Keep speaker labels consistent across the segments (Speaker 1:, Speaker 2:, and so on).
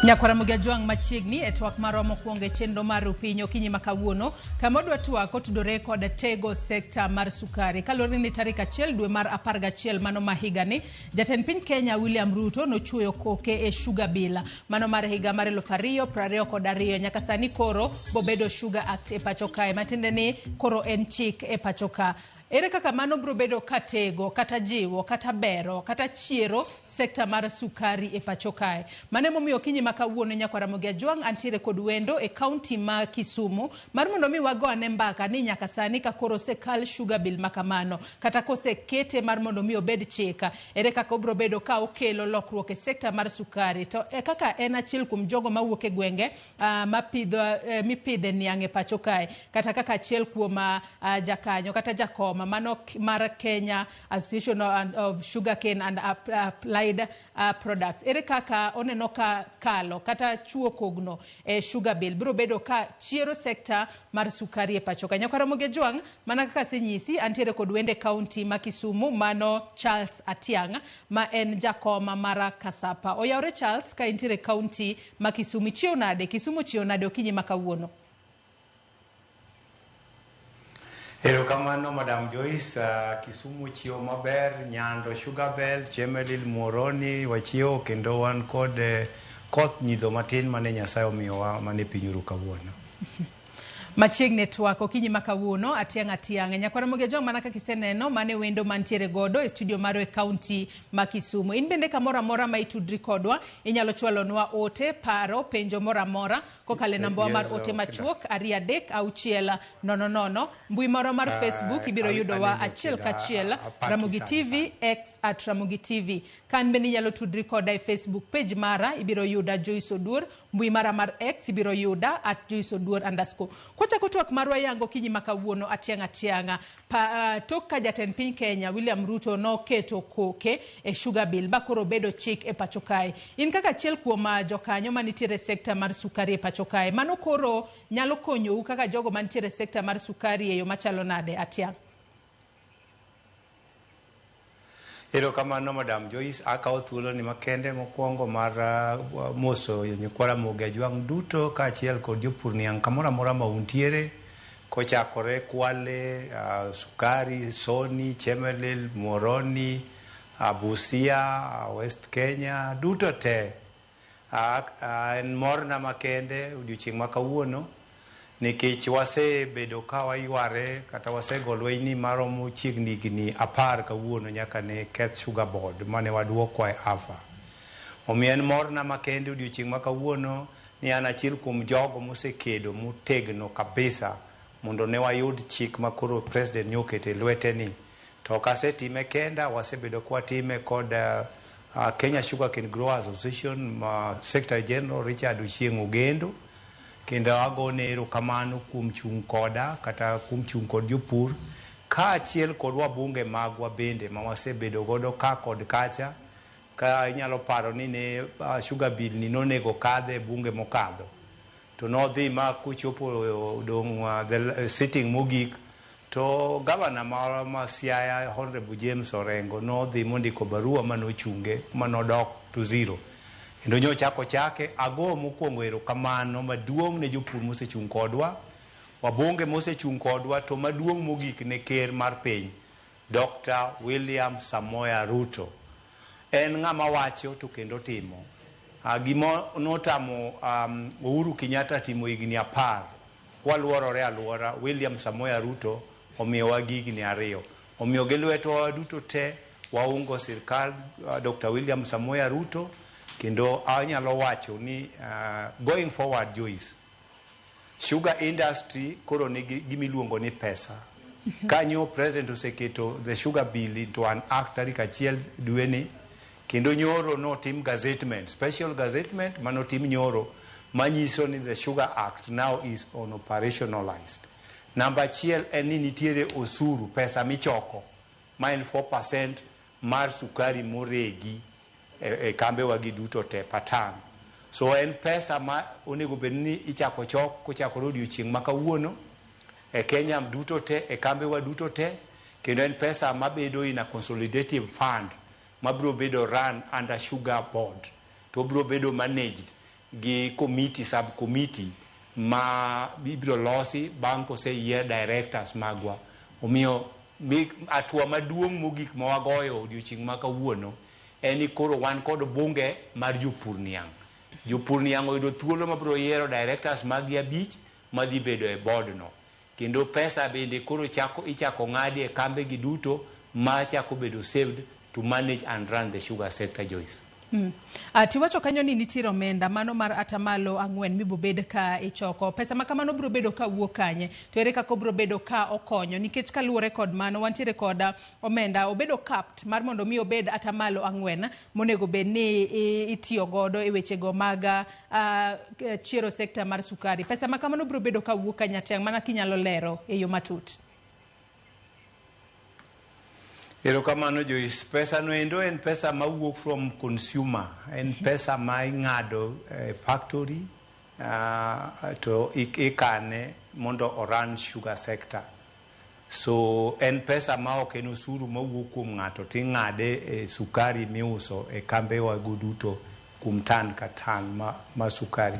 Speaker 1: Nyakwara Jwang' machiegni e twak marwa mokwongo e chenro mar Rupiny okinyi ma kawuono, kama odwa twak otudore kod tego sekta mar sukari. Kaluwore ni tarik 1 dwe mar 11 mano ma higani, jatend piny Kenya William Ruto nochuoyo koke e Sugar Bill mano mar higa mar 2022. Nyaka sani koro bobedo Sugar Act e pacho kae, matiende ni koro en chik e pacho ka. Ere kaka mano biro bedo ka tego kata jiwo kata bero kata chiero sekta mar sukari e pacho kae? Mano emomiyo okinyi ma kawuono, Nyakwara Ramogi Ajwang', antiere kod wendo e kaunti ma Kisumu mar mondo mi wago ane mbaka ni nyaka sani ka koro osekal Sugar Bill ma kamano kata kosekete mar mondo mi obed chik, ere kaka obiro bedo ka okelo lokruok e sekta mar sukari, to e kaka en achiel kuom jogo mawuok e gwenge mapidho mipidhe niang' e pacho kae, kata kaka achiel kuom jakanyo kata jakoma mano mar Kenya Association of Sugarcane and Applied Products. Ere kaka oneno ka kalo kata chuo kogno e Sugar Bill biro bedo ka chiero sekta mar sukari e pacho ka? Nyakwara Ramogi Ajwang', mana kaka asenyisi, antiere kod wende kaunti ma Kisumu, mano Charles Atiang' ma en jakoma mar Kasapa. Oyawre Charles, ka intiere kaunti ma Kisumu, ichiew nade? Kisumu ochiew nade okinyi ma kawuono?
Speaker 2: Erokamano, Madam Joyce. Kisumu chiewo maber, Nyando, Sugar Belt, Chemelil, Muhoroni wachiewo kendo wan kod koth nyidho matin mane Nyasaye omiyowa mane piny oru kawuono.
Speaker 1: Machiegni e twak okinyi ma kawuono, Atiang' Atiang'. Nyakwara Ramogi Ajwang', mana kaka iseneno, mane wendo mantiere godo e studio marwa e kaunti ma Kisumu. In bende kamoro amora ma itudri kodwa, inyalo chwalonwa ote, paro, penjo moro amora kokalo e namba wa mar ote machuok 23600. Mbui marwa mar Facebook ibiro yudowa achiel kachiel, Ramogi TV, X @RamogiTV. Kan bende inyalo tudri koda e Facebook page mara, ibiro yuda Joyce Oduor. Mbui mara mar X ibiro yuda @JoyceOduor_. Kwachako twak marwa yango okinyi ma kawuono, Atiang' Atiang'a, pa, tok ka jatend piny Kenya William Ruto noketo koke e Sugar Bill ba koro bedo chik e pacho kae. In kaka achiel kuom jokanyo manitiere e sekta mar sukari e pacho kae, mano koro nyalo konyou kaka jogo mantiere e sekta mar sukari e yo machalo nade, Atiang'?
Speaker 2: Erokamano, Madam Joyce. Akawo thuolo ni makende mokwongo mar moso nyikwa Ramogi Ajwang' duto kaachiel kod jopur niang' kamoro amora ma untiere, kochakore Kwale, Sukari, Soni, Chemelil, Muhoroni, Busia, West Kenya, duto te. En morna makende odiochieng' ma kawuono nikech wasebedo ka wayware kata wasego lweny ni maromo chiegni higni 10 kawuono nyaka ne keth Sugar Board mane waduokwa e AFA. Omiyo en morna makende odiochieng' ma kawuono ni an achiel kuom jogo mosekedo motegno kabisa mondo ne wayud chik ma koro President nyoketo e lwete ni. To ok asetime kenda, wasebedo kwatime kod Kenya Sugarcane Growers Association ma Secretary General Richard Ochieng' Ogendo, kendo agone erokamano kuom chung' koda kata kuom chung' kod jopur kaachiel kod wabunge magwa bende ma wasebedo godo ka kod kacha. Ka inyalo paro ni ne Sugar Bill ni nonego kadhe e bunge mokadho, to nodhi ma kochopo odong' the sitting mogik, to gavana marwa ma Siaya, Honorable James Orengo, nodhi mondiko barua manochunge manodok to zero kendo nyochako chake. Ago mokwongo erokamano maduong' ne jopur mosechung' kodwa, wabunge mosechung' kodwa, to maduong' mogik ne ker mar piny, Dr. William Samoei Ruto. En ng'ama wacho to kendo timo. Gima notamo Uhuru Kenyatta timo higni 10 kwaluorore aluora, William Samoei Ruto omiyowa gi higni 2. Omiyo gi lwetwa waduto te waungo sirkal Dr. William Samoei Ruto, kendo anyalo wacho ni going forward, Joyce, sugar industry koro nigi gimiluongo ni pesa. Kanyo President oseketo the Sugar Bill into an act tarik 1 dweni, kendo nyoro notim gazettement, special gazettement manotim nyoro manyiso ni the Sugar Act now is on operationalized. Namba achiel en ni nitiere osuru, pesa michoko ma en 4% mar sukari moregi e kambewa gi duto te patan. So en pesa ma onego bed ni ichako chok kochakore odiochieng' ma kawuono e Kenya duto te, e kambewa duto te, kendo en pesa mabedo in a consolidative fund mabiro bedo run under Sugar Board to obiro bedo managed. gi committee, sub committee ma ibiro losi bang' koseyier directors magwa. Omiyo hatua maduong' mogik ma wagoyo odiochieng' ma kawuono en ni koro wan kod bunge mar jopur niang'. Jopur niang' oyudo thuolo mabiro yiero directors maggi 5 madhi bedo e board no. Kendo pesa bende koro ichako ng'adi e kambe gi duto ma chako bedo saved to manage and run the sugar sector, Joyce.
Speaker 1: Tiwacho kanyo ni nitiere omenda mano mar 4% mibobed ka ichoko. Pesa ma kamano biro bedo ka wuok kanye? To ere kaka obiro bedo ka okonyo? Nikech kaluwore kod mano, wantiere kod omenda obedo capped mar mondo mi obed 4% monego bed ni itiyo godo e wechego mag chiero sekta mar sukari. Pesa ma kamano biro bedo ka wuok kanye Atiang'? Mana kinyalo lero e yo matut.
Speaker 2: Erokamano Joyce. Pesa no endo en pesa mawuok from consumer. En pesa ma ing'ado e factory to ikane mondo oran sugar sector. So en pesa ma ok en osuru mawuok kuom ng'ato ting'ade e sukari miuso e kambe wa go duto kuom tan ka tan ma sukari.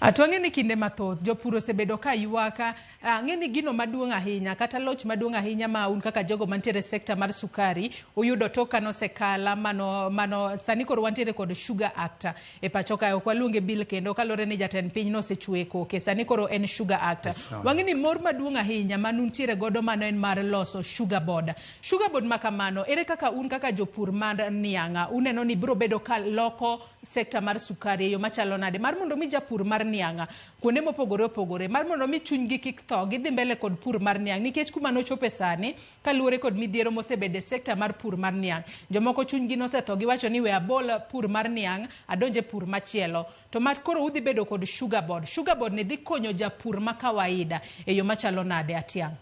Speaker 1: To ang'e ni kinde mathoth jopur osebedo ka ywak. Ang'e ni gino maduong' ahinya kata loch maduong' ahinya ma un kaka jogo mantiere e sekta mar sukari uyudo tok kanosekala mano sani koro wantiere kod Sugar Act e pacho kae. Ok waluonge bill kendo kaluwore ni jatend piny nosechwe koke, sani koro en Sugar Act. Wang'e ni mor maduong' ahinya manuntiere godo mano en mar loso Sugar Board. Sugar Board ma kamano, ere kaka un kaka jopur mar niang' uneno ni biro bedo ka loko sekta mar sukari e yo machalo nade mar mondo mi japur mar niang' kuonde mopogore opogore mar mondo mi chunygi kik tho gidhi mbele kod pur mar niang', nikech kuma nochope sani kaluwore kod midhiero mosebedo e sekta mar pur mar niang', jomoko chunygi nosetho giwacho ni we abol pur mar niang' adonje pur machielo. To mat koro udhi bedo kod Sugar Board. Sugar Board ni dhi konyo japur ma kawaida e yo machalo nade, Atiang'?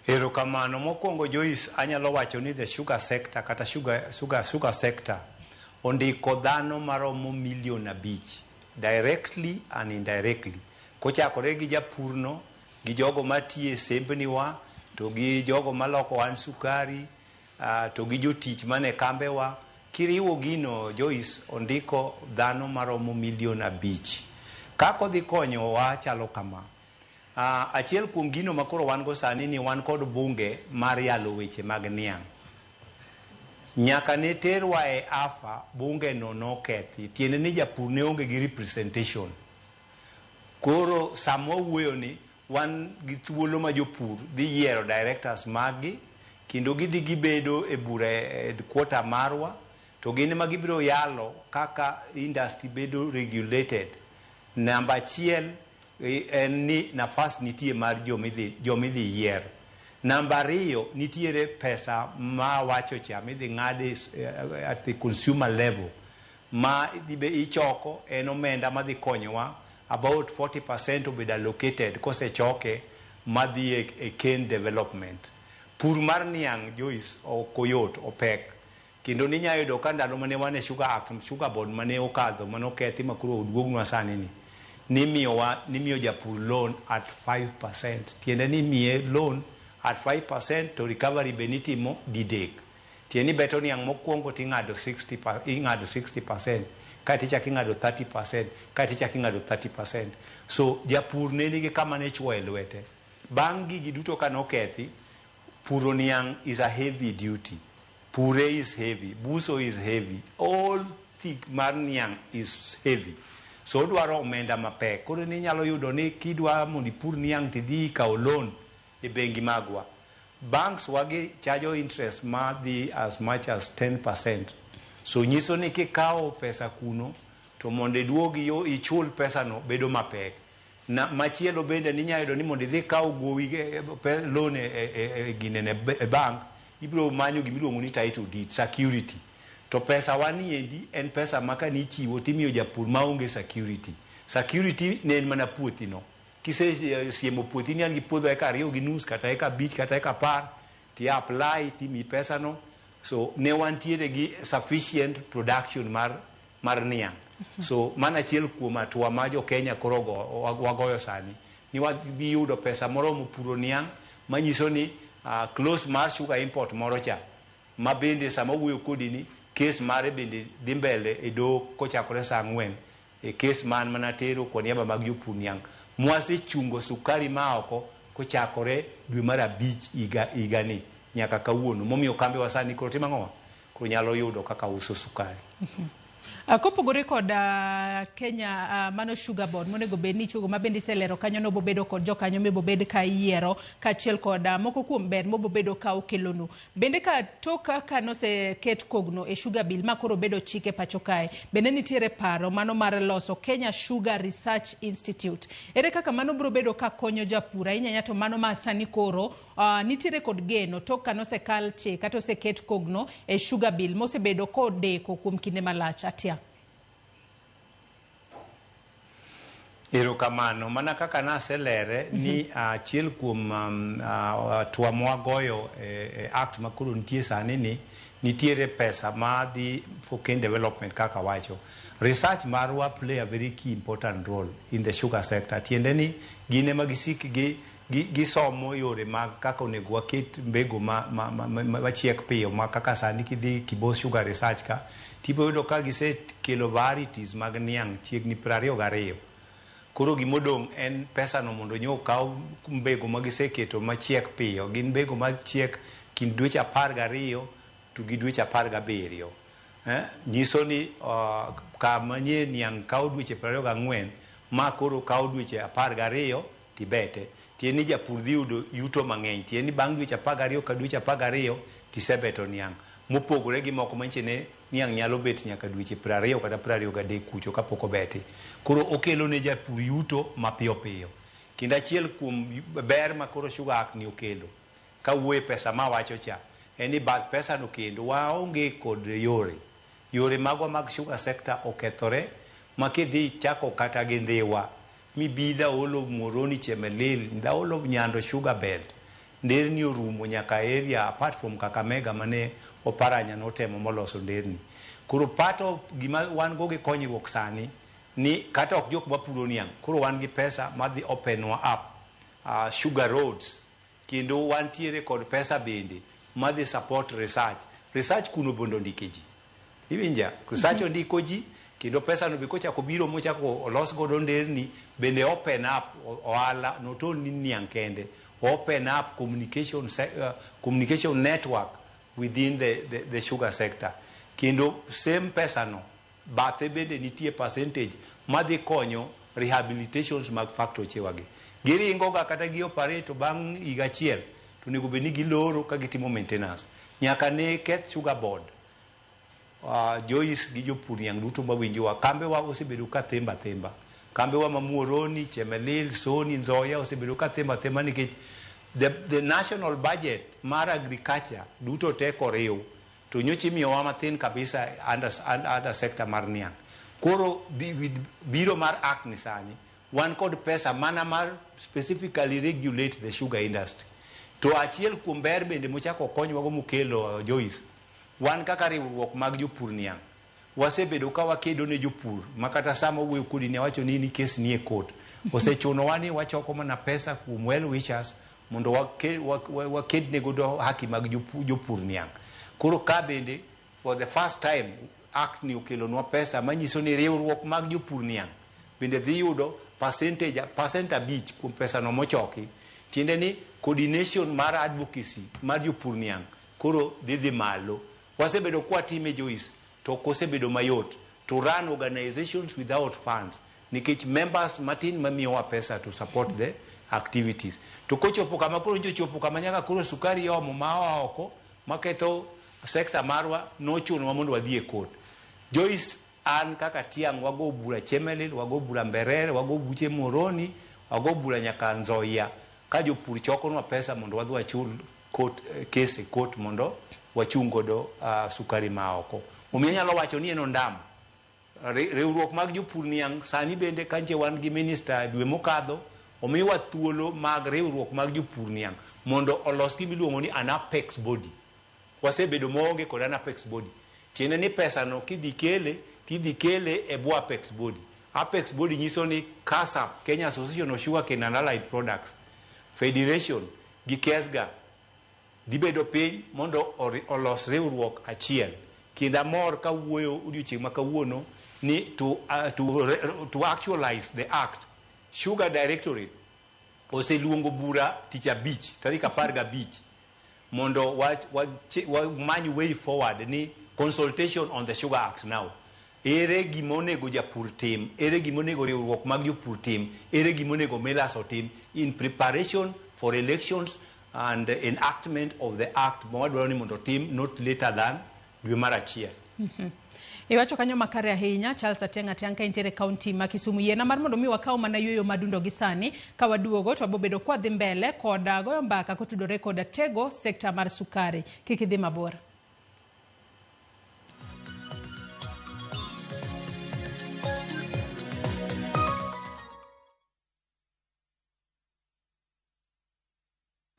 Speaker 2: Erokamano. Mokwongo Joyce, anyalo wacho ni the sugar sector kata sugar sector ondiko dhano maromo milion 5 directly and indirectly. Kochakore gi japurno, gi jogo matiyo e sembniwa, to gi jogo maloko an sukari, to gi jotich mane kambewa. Kiriwo gino Joyce, ondiko dhano maromo milion 5. Kaka odhi konyowa chalo kama. Achiel kuom gino ma koro wan go sani ni wan kod bunge mar yalo weche mag niang'. Nyaka ne terwa e AFA, bunge no nokethi. Tiende ni japur ne onge gi representation. Koro sama wawuoyo ni, wan gi thuolo ma jopur dhi yiero directors maggi, kendo gidhi gibedo e bura e headquarter marwa, to gin ema gibiro yalo kaka industry bedo regulated. Namba achiel en ni nafas nitie mar jomidhi yier. Namba ariyo, nitiere pesa ma wacho cha midhi ng'adi at the consumer level ma be ichoko en omenda madhi konyowa about 40% obedo allocated kosechoke madhi e cane development. Pur mar niang' Joyce ok oyot, opek. Kendo ninya yudo ka ndalo mane wan e Sugar Act, Sugar Board mane okadho, mane okethi ma koro oduognwa sani ni, nimiyo japur loan at 5%. Tiende ni imiye loan at 5% to recovery be nitimo didek. Tiende ni beto niang' mokwongo ting'ado 60, ing'ado 60%, kaeto ichako ing'ado 30%, kaeto ichako ing'ado 30%. So japur ne nigi kama ne chuoye lwete. Bang' gigi duto kanokethi, puro niang' is a heavy duty. Pure is heavy, buso is heavy, all thing mar niang' is heavy. So odwaro omenda mapek. Koro ninyalo yudo ni kidwa mondo ipur niang' tidhi ikawo loan e bengi magwa. Banks wagi charge interest ma dhi as much as 10%. So nyiso ni kikawo pesa kuno to mondo iduogi yo ichul pesa no bedo mapek. Na machielo bende ninya yudo ni mondo idhi ikaw gowi loan e ginene e bank, ibiro manyo gimiluongo ni title deed, security. To pesa wani endi en pesa ma kanichiwo timiyo japur maonge security. Security ne en mana puothi no. Kisesiemo puothi ni an gi puodho eka 2.5 kata eka 5 kata eka 10 ti apply timiyi pesa no. So ne wantiere gi sufficient production mar niang'. So mano achiel kuom hatua ma jo Kenya koro wagoyo sani. Ni wadhi yudo pesa moromo puro niang' manyiso ni close mar sugar import moro cha ma bende sama wuoyo kodi ni Kes mare bende dhi mbele e doho kochakore saa 4 e kes man mana tero kwa niaba mag jopur niang' mwasechungo sukari ma oko kochakore dwe mar 5 higani nyaka kawuono, momiyo kambe wa sani koro timo ang'owa, koro nyalo yudo kaka uso sukari.
Speaker 1: Kopogore kod Kenya mano Sugar Board monego bed ni ichuogo, ma bende iselero kanyo no bobedo kod jokanyo mibobed ka iyiero, kaachiel kod moko kuom ber mobobedo ka okelonu. Bende ka tok kaka noseket kogno e Sugar Bill ma koro bedo chik e pacho kae, bende nitiere paro mano mar loso Kenya Sugar Research Institute. Ere kaka mano biro bedo ka konyo japur ahinya ahinya, to mano ma sani koro nitiere kod geno tok ka nosekal chik kata oseket kogno e Sugar Bill mosebedo kodeko kuom kinde malach atia?
Speaker 2: Erokamano. Mana kaka naselere ni achiel kuom hatua mwagoyo e act makoro nitie sani ni nitiere pesa madhi for cane development. Kaka wacho, research marwa play a very key important role in the sugar sector. Tiende ni gin ema gisik gi gisomo yore mag kaka onego waket mbegu ma chiek piyo, ma kaka sani kidhi Kibos Sugar Research ka tibiro yudo ka gisekelo varieties mag niang' chiegni 22. Koro gimodong' en pesano mondo nyo okaw mbegu ma giseketo machiek piyo. Gin mbegu machiek kind dweche 12 to gi dweche 17. Nyiso ni kama nye niang' kawo dweche 24, ma koro kawo dweche 12 tibete. Tiende ni japur dhi yudo yuto mang'eny. Tiende ni bang' dweche 12 ka dweche 12 tisebeto niang'. Mopogore gi moko manyiche ne niang' nyalo bet nyaka dweche 20 kata 23 kucho kapok obeti. Koro okelo ne japur yuto mapiyo piyo. Kendo achiel kuom ber ma koro Sugar Act ni okelo, kawuoyo e pesa mawacho cha, en ni bath pesa no kendo waonge kod yore. Yore magwa mag sugar sector okethore ma kidhi chako kata gi Ndhiwa mibi the whole of Muhoroni, Chemelil, the whole of Nyando sugar belt, nderni orumo nyaka area apart from Kakamega mane Oparanya notemo moloso nderni. Koro part of gima wan go gi konyruok sani ni kata ok jok mapuro niang', koro wan gi pesa madhi open wa up sugar roads, kendo wantiere kod pesa bende madhi support research. Research kuno bende ondike ji, iwinja? Research ondiko ji, kendo pesa no be kochako biro mochako olos godo nderni, bende open up ohala, not only niang' kende, open up communication network within the sugar sector. Kendo same pesa no bathe bende nitie percentage madhi konyo rehabilitations mag factory wagi. Giringo ga kata gi operate bang' higa achiel to onego bed ni giloro ka gitimo maintenance. Nyaka ne keth Sugar Board, Joyce gi jopur niang' duto mawinjowa, kambewa osebedo ka themba themba. Kambewa ma Muhoroni, Chemelil, Soni, Nzoia osebedo ka themba themba nikech the national budget mar agriculture duto te koriw to nyocha imiyowa mathin kabisa under sector mar niang'. Koro with biro mar act ni sani wan kod pesa mana mar specifically regulate the sugar industry. To achiel kuom ber bende mochako okonywago mokelo, Joyce, wan kaka riwruok mag jopur niang' wasebedo ka wakedo ne jopur ma kata sama wuoyo kodi ne awacho ni kes nie court, osechunowa ni wachoko mana pesa kuom well wishers mondo waked ne godo haki mag jopur niang'. Koro ka bende for the first time act ni okelonwa pesa manyiso ni riwruok mag jopur niang' bende dhi yudo percentage 5% kuom pesa no mochoki. Tiende ni coordination mar advocacy mar jopur niang' koro dhi malo. Wasebedo kwatime, Joyce, to ok osebedo mayot to run organizations without funds nikech members matin mamiyowa pesa to support the activities. To kochopo kama koro njochopo kama nyaka koro sukari iomo ma oa oko maketho sector marwa, nochunowa mondo wadhi e court. Joyce, an kaka tiang' wago bura Chemelil, wago bura Mberere, wago buche Muhoroni, wago bura nyaka Nzoia ka jopur chokonwa pesa mondo wadhi wachul court, case e court mondo wachung godo sukari ma oko. Omiyo anyalo wacho ni en ondamo. Riwruok mag jopur niang' sani bende kanche wan gi minister dwe mokadho omiwa thuolo mag riwruok mag jopur niang' mondo olos gima iluongo ni an apex body. Wasebedo maonge kod an apex body. Tiende ni pesa no kidhi kele tidhi kele e bwo apex body. Apex body nyiso ni KASAP, Kenya Association of Sugarcane and Allied Products Federation, gi KESGA dhi bedo piny mondo olos riwruok achiel. Kendo amor kawuoyo odiochieng' ma kawuono ni to actualize the act, Sugar Directorate oseluongo bura tich abich tarik 15 mondo wamany way forward ni consultation on the Sugar Act. Now, ere gima onego japur tim, ere gima onego riwruok mag jopur tim, ere gima onego millers otim in preparation for elections and enactment of the act ma wadwaro ni mondo otim not later than dwe mar achiel.
Speaker 1: Iwacho kanyo makare ahinya, Charles Atiang' Atiang' ka intiere kaunti ma Kisumu. Yiena mar mondo mi wakaw mana yueyo madundo gi sani, ka waduogo to wabobedo kwadhi mbele kod goyo mbaka kotudore kod tego sekta mar sukari. Kik idhi mabor.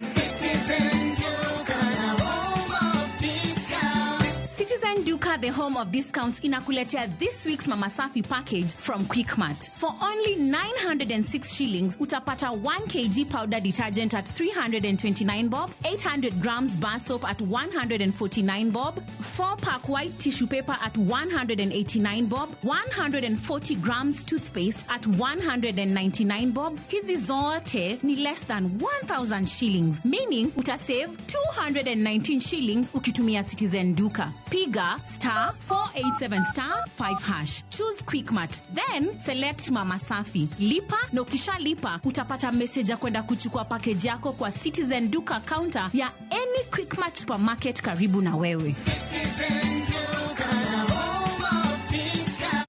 Speaker 3: Citizen Duka, the home of discount.
Speaker 4: Citizen Duka, the home of discounts, inakuletea this week's Mama Safi package from Quickmart. For only 906 shillings, utapata 1 kg powder detergent at 329 bob, 800 grams bar soap at 149 bob, 4 pack white tissue paper at 189 bob, 140 grams toothpaste at 199 bob. Hizi zote ni less than 1000 shillings, meaning utasave 219 shillings ukitumia Citizen Duka. Piga star 487 star 5 hash. Choose Quickmart, then select Mama Safi. Lipa na ukishalipa utapata message ya kwenda kuchukua package yako kwa Citizen Duka counter ya any Quickmart supermarket karibu na wewe.
Speaker 3: Citizen Duka, the home of discount.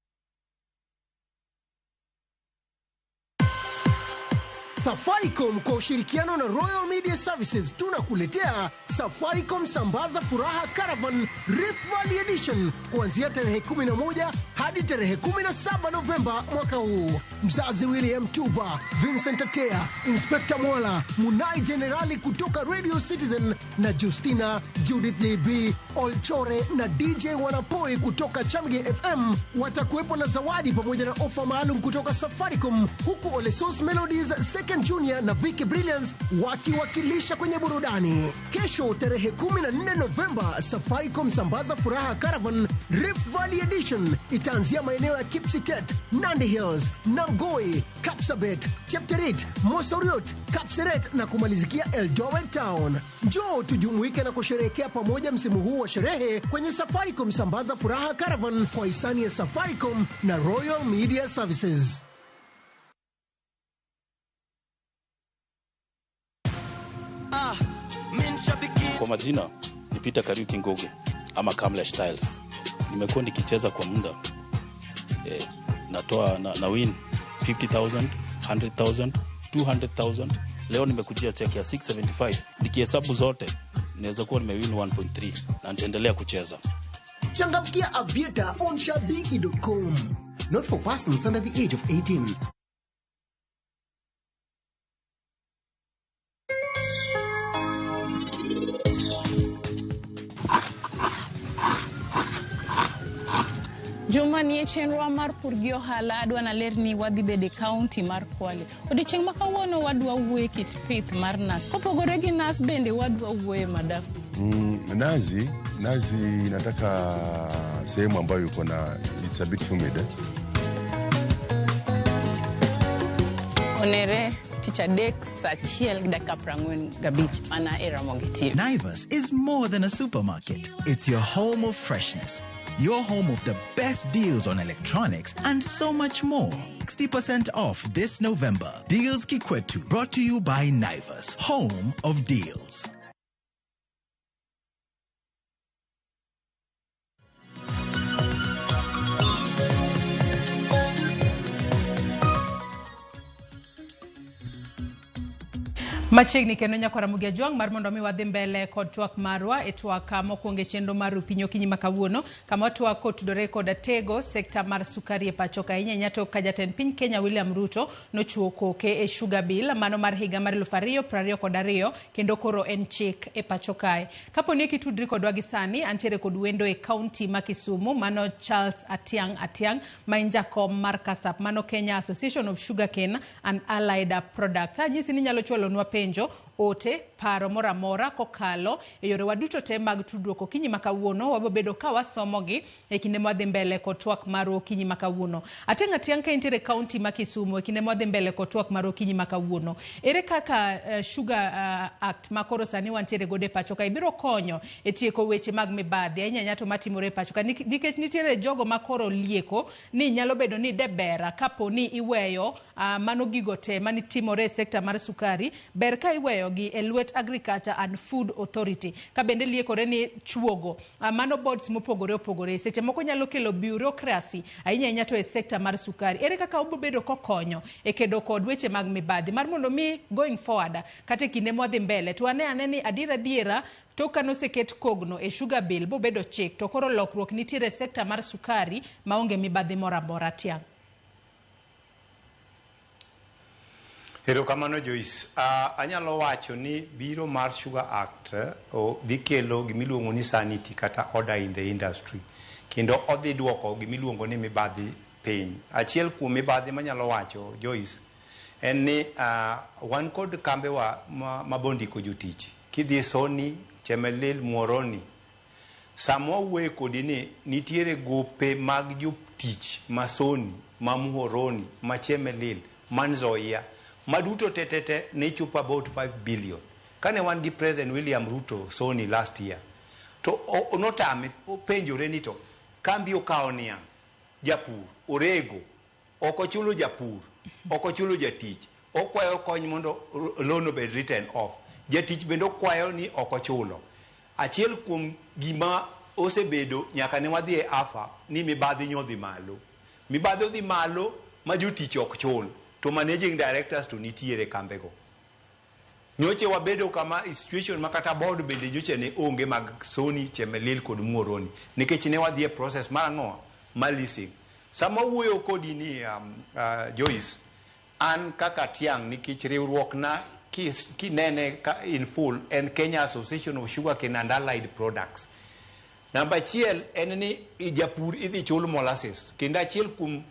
Speaker 5: Safaricom kwa ushirikiano na Royal Media Services tunakuletea Safaricom Sambaza Furaha Caravan Rift Valley Edition kuanzia tarehe 11 hadi tarehe 17 Novemba mwaka huu. Mzazi William Tuva, Vincent Atea, Inspector Mwala, Munai Jenerali kutoka Radio Citizen na Justina, Judith JB, Olchore na DJ Wanapoi kutoka Chamge FM watakuwepo na zawadi pamoja na ofa maalum kutoka Safaricom, huku Olesos Melodies, Second Junior na Vicky Brilliance wakiwakilisha kwenye burudani. Kesho tarehe 14 Novemba, Safaricom Sambaza Furaha Caravan Rift Valley Edition itaanzia maeneo ya Kipsitet, Nandi Hills, Namgoi, Kapsabet, Chepterit, Mosoriot, Kapseret na kumalizikia Eldoret Town. Njoo tujumuike na kusherehekea pamoja msimu huu wa sherehe kwenye Safaricom Sambaza Furaha Caravan kwa hisani ya Safaricom na Royal Media Services.
Speaker 6: Kwa majina ni Peter Kariuki Ngugi ama Kamlesh Tiles. Nimekuwa nikicheza kwa muda natoa na win 50,000, 100,000, 200,000. Leo nimekujia check ya 675. Nikihesabu zote naweza kuwa nimewin 1.3 na nitaendelea kucheza.
Speaker 5: Changamkia Aviator on shabiki.com. Not for persons under the age of 18.
Speaker 7: Juma nie chenro mar pur gi ohala adwa nalerni wadhi bedo e kaunti mar Kwale. Odiochieng' ma kawuono wadwa wuoye kit pith mar nas. Kopogore gi nas bende wadwa wuoye madafu.
Speaker 8: Nazi inataka sehemu ambayo iko na it's a bit humid.
Speaker 7: Onere tich adek saa achiel gi dakika 45 mana e Ramogi TV.
Speaker 9: Naivas is more than a supermarket. It's your home of freshness, your home of the best deals on electronics and so much more. 60% off this November. Deals Kikwetu, brought to you by Naivas, home of deals.
Speaker 1: Machiegni kendo nyakwara Ramogi Ajwang' mar mondo mi wadhi mbele kod twak marwa e twak mokwongo e chenro mar Rupiny okinyi ma kawuono, kama twak kotudore kod tego sekta mar sukari e pacho ka ahinya ahinya tok ka jatend piny Kenya William Ruto nochiwo koke e sugar bill mano mar higa mar 2022 kendo koro en chik e pacho kae. Kapo ni kitudri kodwa gi sani, antiere kod wendo e kaunti ma Kisumu mano Charles Atiang' Atiang' ma en jakom mar KASAP mano Kenya Association of Sugarcane and Allied Products. Anyisi ni inyalo chwalonwa penjo Ote, paro moro amora kokalo e yorewa duto te mag tudruok okinyi ma kawuono, wabobedo ka wasomogi e kinde mwadhi mbele kod twak marwa okinyi ma kawuono. Ateng' Atiang' ka intiere e kaunti ma Kisumu e kinde mwadhi mbele kod twak marwa okinyi ma kawuono. Ere kaka Sugar Act ma koro sani wantiere godo e pacho kae biro konyo e tieko weche mag mibadhi ahinya ahinya to matimore e pacho ka nikech nitiere jogo ma koro lieko ni nyalo bedo ni de ber kapo ni iweyo mano gigo te manitimore e sekta mar sukari ber ka iweyo gi e lwet Agriculture and Food Authority ka bende liekore ni chuogo mano boards mopogore opogore seche moko nyalo kelo bureaucracy ahinya ahinya to e sekta mar sukari. Ere kaka obiro bedo kokonyo e kedo kod weche mag mibadhi mar mondo mi going forward kata e kinde mwadhi mbele to wane ane ni adiera adiera tok ka noseket kogno e sugar bill bobedo chik to koro lokruok nitiere e sekta mar sukari maonge mibadhi moro amora. Tiang'.
Speaker 2: Erokamano Joyce. Anyalo wacho ni biro mar Sugar Act dhi kelo gimiluongo ni sanity kata order in the industry. Kendo odhi duoko gimiluongo ni mibadhi piny. Achiel kuom mibadhi manyalo wacho Joyce en ni wan kod kambewa ma bondiko jotich. Kidhi Sony, Chemelil, Muhoroni. Sama wawuoye kodi ni nitiere gope mag jotich ma Sony, ma Muhoroni, ma Chemelil, ma Nzoia, ma duto te te te ne chopo about 5 billion. Kane wan gi President William Ruto Sony last year, to notame openjore ni to kambi okawo niang', japur, orego, ok ochulo japur, ok ochulo jatich, okwayo kony mondo loan obed written off. Jatich bende okwayo ni ok ochulo. Achiel kuom gima osebedo nyaka ne wadhi e AFA ni mibadhi nyodhi malo. Mibadhi odhi malo ma jotich ok chul, to managing directors to nitiere kambego. Nyoche wabedo kama situation ma kata board bende nyocha ne onge mag Sony, Chemelil kod Muhoroni. Nikech ne wadhi e process mar ang'o? Mar leasing. Sama wuoyo kodi ni Joyce, an kaka Tiang' nikech riwruok na kinene in full en Kenya Association of Sugarcane and Allied Products. Namba achiel en ni japur idhi chul molasses. Kendo achiel kuom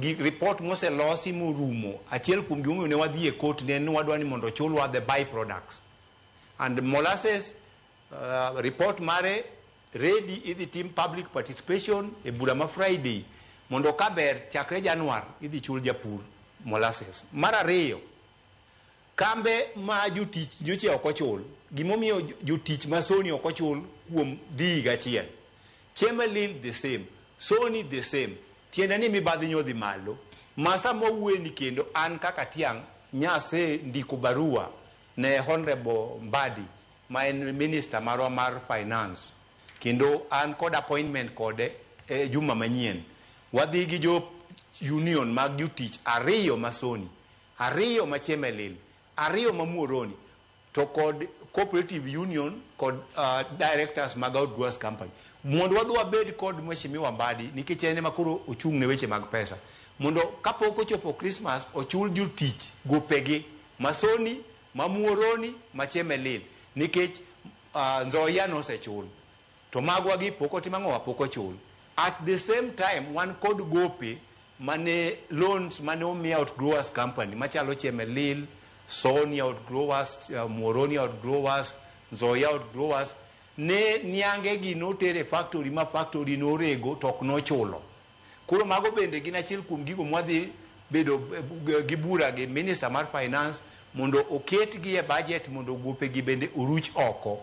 Speaker 2: gik report moselosi morumo, achiel kuom gimomiyo ne wadhi e court ne en ni wadwa ni mondo ochulwa the byproducts. And molasses report mare ready idhi tim public participation e bura ma Friday mondo kaber chakre Januar idhi chul japur molasses. Mar ariyo, kambe ma jotich nyocha ok ochul, gimomiyo jotich ma Sony ok ochul kuom dhi higa achiel. Chemelil the same, Sony the same. Tiende ni mibadhi nyodhi malo. Ma sama wawuoyeni kendo an kaka Tiang' nyase ndiko barua ne Honorable Mbadi ma en minister marwa mar finance. Kendo an kod appointment kode e juma manyien. Wadhi gi jo union mag jotich ariyo ma Sony, ariyo ma Chemelil, ariyo ma Muhoroni, to kod cooperative union kod directors mag Outgrowers Company. Mondo wadhi wabed kod Mheshimiwa Mbadi nikech en ema koro ochung' ne weche mag pesa. Mondo kapok ochopo Christmas ochul jotich gopegi ma Sony, ma Muhoroni, ma Chemelil nikech Nzoia nosechul. To magwa gi pok otimo ang'o? Pok ochul. At the same time wan kod gope mane loans mane omi Outgrowers Company machalo Chemelil, Sony Outgrowers, Muhoroni Outgrowers, Nzoia Outgrowers ne niange gi notere factory ma factory norego to ok nochulo. Koro mago bende gin achiel kuom gigo mwadhi bedo gi bura gi Minister mar Finance mondo oketgi e budget mondo gope gi bende oruch oko.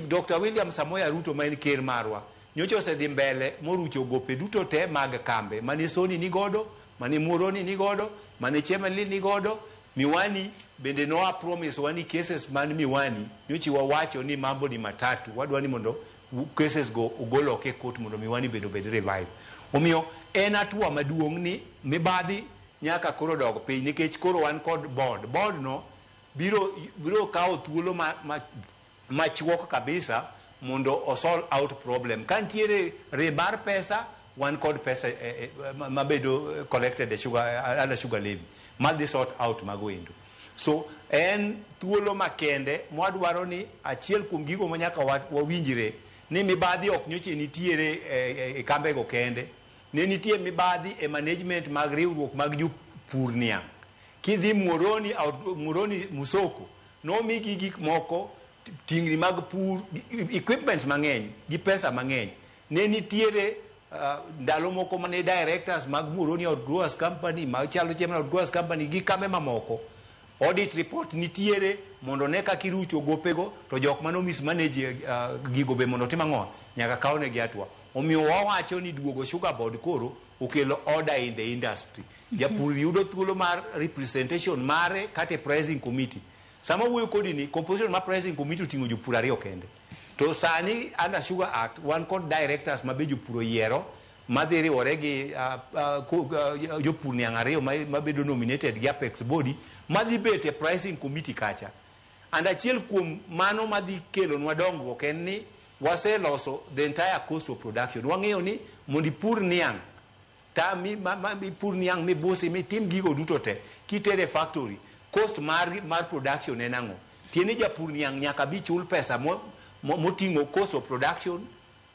Speaker 2: Dr. William Samoei Ruto ma en ker marwa nyocha osedhi mbele morucho gope duto te mag kambe mane Sony ni godo, mane Muhoroni ni godo, mane Chemelil ni godo. Miwani bende noa promise wani cases man Miwani nyocha wawacho ni mambo ni matatu, wadwa ni mondo cases go ogol oko e court mondo Miwani bende obed revive. Omiyo en hatua maduong' ni mibadhi nyaka koro dog piny nikech koro wan kod board. Board no biro kawo thuolo machuok kabisa mondo o solve out problem. Ka nitiere re mar pesa, wan kod pesa mabedo collected e sugar, under sugar levy madhi sort out mago endo. So en thuolo makende mwadwaro ni achiel kuom gigo ma nyaka wawinjre ni mibadhi ok nyocha nitiere e kambego kende. Ne nitie mibadhi e management mag riwruok mag jopur niang'. Kidhi Muhoroni, Muhoroni Musoko, Nomigi gik moko, tingni mag pur, equipments mang'eny gi pesa mang'eny. Ne nitiere ndalo moko mane directors mag Muhoroni Outgrowers Company, machalo chairman Outgrowers Company gi kambe mamoko. Audit report nitiere mondo ne kaka irucho gopego to jok mano mismanage gigo be mondo otim ang'o, nyaka kawnegi hatua. Omiyo wawacho ni duogo Sugar Board koro okelo order in the industry. Japur yudo thuolo mar representation mare kata e pricing committee. Sama wuoyo kodi ni, composition mar pricing committee oting'o jopur ariyo kende. To sani under Sugar Act wan kod directors ma be jopur oyiero madhi riwore gi jopur niang' ariyo mabedo nominated gi Apex Body madhi bet e pricing committee kacha. And achiel kuom mano madhi kelonwa dongruok en ni waseloso the entire cost of production. Wang'eyo ni mondo ipur niang' ta mi, ma, ma, ipur niang' mibusi mitim gigo duto te kitere e factory, cost mar production en ang'o? Tiende ni japur niang' nyaka bi chul pesa moting'o cost of production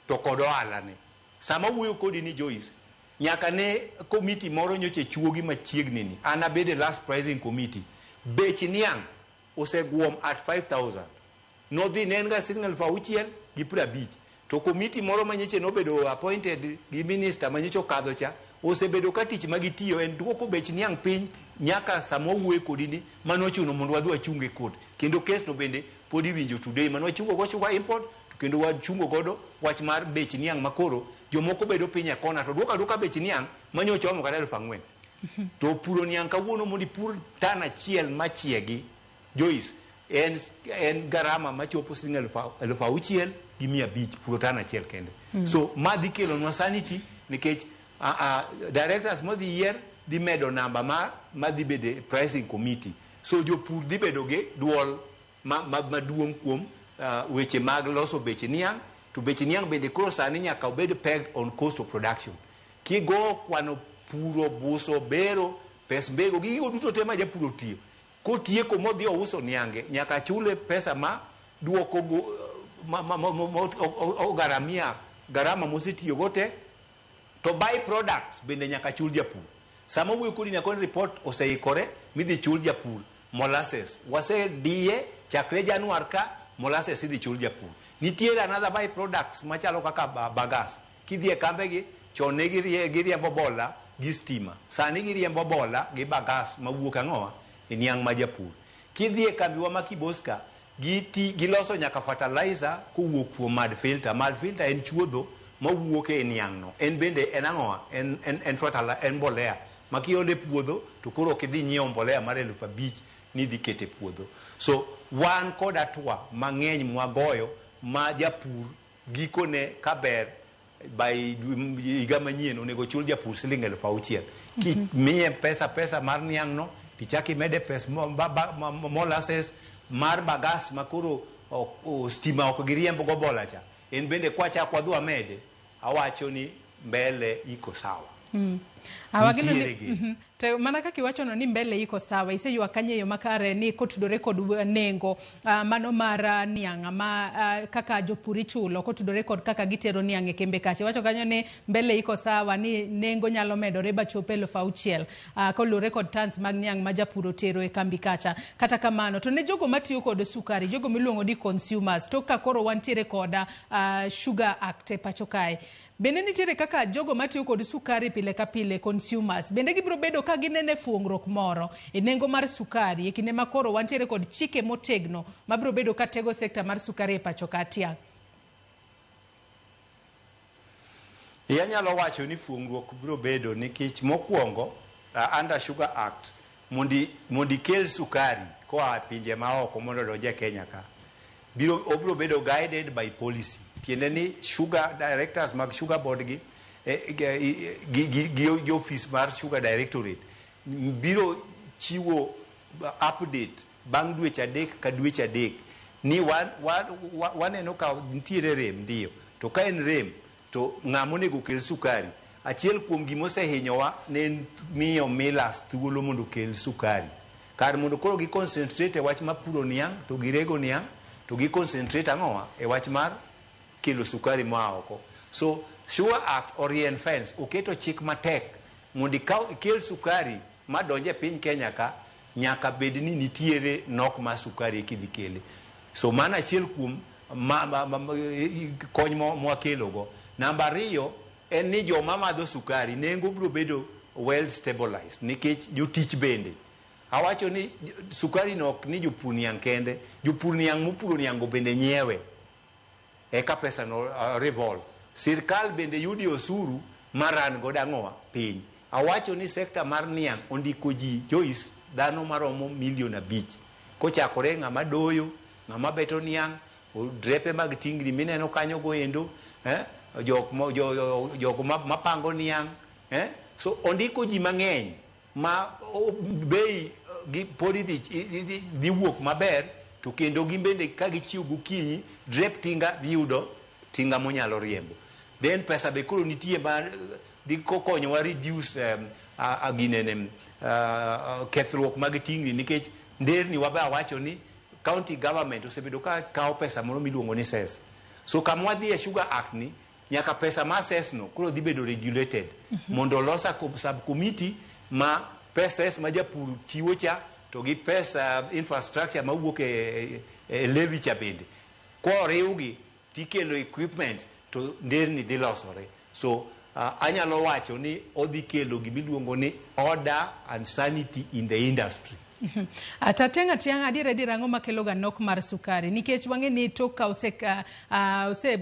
Speaker 2: to kod ohala ne. Sama wuoyo kodi ni Joyce, nyaka ne committee moro nyocha chuogi machiegni ni, an abedo e last pricing committee, bech niang' oseguom at 5000. Nodhi ne en ga siling 6,050. To committee moro manyocha nobedo appointed gi minister manyocha okadho cha, osebedo ka tich magitiyo en duoko bech niang' piny nyaka sama wawuoyo kodi ni manochuno mondo wadhi wachung e court. Kendo case no bende pod iwinjo today, mane wachungo go sugar import to kendo wachungo godo wach mar bech niang' makoro jomoko bedo piny e kona to duoko aduoka bech niang' manyocha omo kata 4,000. To puro niang' kawuono mondo ipur tan achiel machiegi, Joyce, en garama machopo siling 6,500 puro tan achiel kende. So ma dhi kelonwa sanity nikech directors modhi yier dhi medo namba ma dhi bedo e pricing committee. So jopur dhi bedo gi duol maduong' kuom weche mag loso bech niang', to bech niang' bende koro sani nyaka obed pegged on cost of production. Kigo kwano puro, buso, bero, pes mbego, gi gigo duto te ma japur otiyo. Kotieko modhi ouso niange, nyaka chule pesa ma duoko go, ma ogaramia garama mosetiyo go te, to by products bende nyaka chul japur. Sama wuoyo kodi nyaka report oseikore midhi chul japur molasses. Wasediye chakre Januar ka molasses idhi chul japur. Nitiere another by products machalo kaka bagas. Kidhi e kambegi chon ne giriembo bola gi stima. Sani giriembo bola gi bagas mawuok ang'owa e niang' ma japur. Kidhi e kambiwa ma Kiboska, giloso nyaka fertilizer kowuok kuom mud filter. Mud filter en chuodho mawuok e niang' no. En bende en ang'owa? En fertilizer, en mbolea. Ma kiolo e puodho to koro ok idhi nyiewo mbolea mar 5,000 ni idhi keto e puodho. So wan kod hatua mang'eny mwagoyo ma japur gikone kaber by higa manyien onego chul japur siling 6,000. Kimiye pesa mar niang' no, tichak imede pes molasses mar bagas makoro stima ok giriemb go bola cha. En bende kwachako wadhi wamede, awacho ni mbele iko sawa. Nitiere gi.
Speaker 1: To mana kaka iwachono ni mbele iko sawa, iseywak kanyo e yo makare ni kotudore kod nengo mano mar niang' ma kaka jopur ichulo kotudore kod kaka gitero niang' e kembe kacha. Iwacho kanyo ni mbele iko sawa ni nengo nyalo medore bachop 6,000 koluwore kod tons mag niang' ma japur otero e kambi kacha. Kata kamano to ne jogo matiyo kod sukari, jogo miluongo ni consumers, tok ka koro wantiere kod Sugar Act e pacho kae, bende nitiere kaka jogo matiyo kod sukari pile ka pile, consumers, bende gibiro bedo ka ginene fuongruok moro e nengo mar sukari e kinde ma koro wantiere kod chike motegno mabiro bedo ka tego sekta mar sukari e pacho ka tiang'?
Speaker 2: Anyalo wacho ni fuongruok biro bedo nikech mokwongo under Sugar Act mondi ikel sukari koa e pinje maoko mondo odonj e Kenya ka, obiro bedo guided by policy. Tiende ni sugar directors mag Sugar Board gi office mar Sugar Directorate biro chiwo update bang' dweche 3 ka dweche 3 ni waneno ka nitiere rem ndiyo, to ka en rem to ng'ama onego kel sukari. Achiel kuom gima osehinyowa ne en miyo millers thuolo mondo okel sukari. Kar mondo koro gi concentrate e wach mar puro niang' to girego niang' to gi concentrate ang'owa e wach mar kelo sukari moa oko. So Sugar Act orient fence, oketo chik matek mondo ikel sukari madonje piny Kenya ka, Nyaka bed ni nitiere nok mar sukari eka idhi kele. So mano achiel kuom kony mwakelogo. Namba ariyo en ni joma madho sukari nengo biro bedo well stabilized nikech jotich bende. Awacho ni sukari no ok ni jopur niang' kende, jopur niang' mopuro niang' go bende nyiewe. Eka pesa no revolve. Sirkal bende yudie osuru maran godo ang'owa piny. Awacho ni sekta mar niang' ondiko ji Joyce dhano maromo 5 million. Kochakore ng'ama doyo, ng'ama beto niang', drepe mag tingni mineno kanyo go endo, jok jo, mapango niang', So ondiko ji mang'eny ma bei gi pod idhi wuok maber to kendo gin bende ka gichiew gokinyi drep tinga dhi yudo tinga monyalo riembo. Then pesa be koro nitie ma dhi konyowa reduce ginene kethruok mag tingni nikech nderni wabe awacho ni county government osebedo ka kawo pesa moro miluongo ni cess. So kama wadhi e Sugar Act ni nyaka pesa mar cess no koro dhi bedo regulated mondo olos sub committee ma pesa ma japur chiwo cha to gi pesa infrastructure mawuok e levy cha bende koriwgi tikelo equipment to nderni dhi losore. So anyalo wacho ni odhi kelo gimiluongo ni order and sanity in the industry.
Speaker 1: Tateng' atiang' adier adier ang'o makelo ga nok mar sukari nikech wang'e ni tok ka ose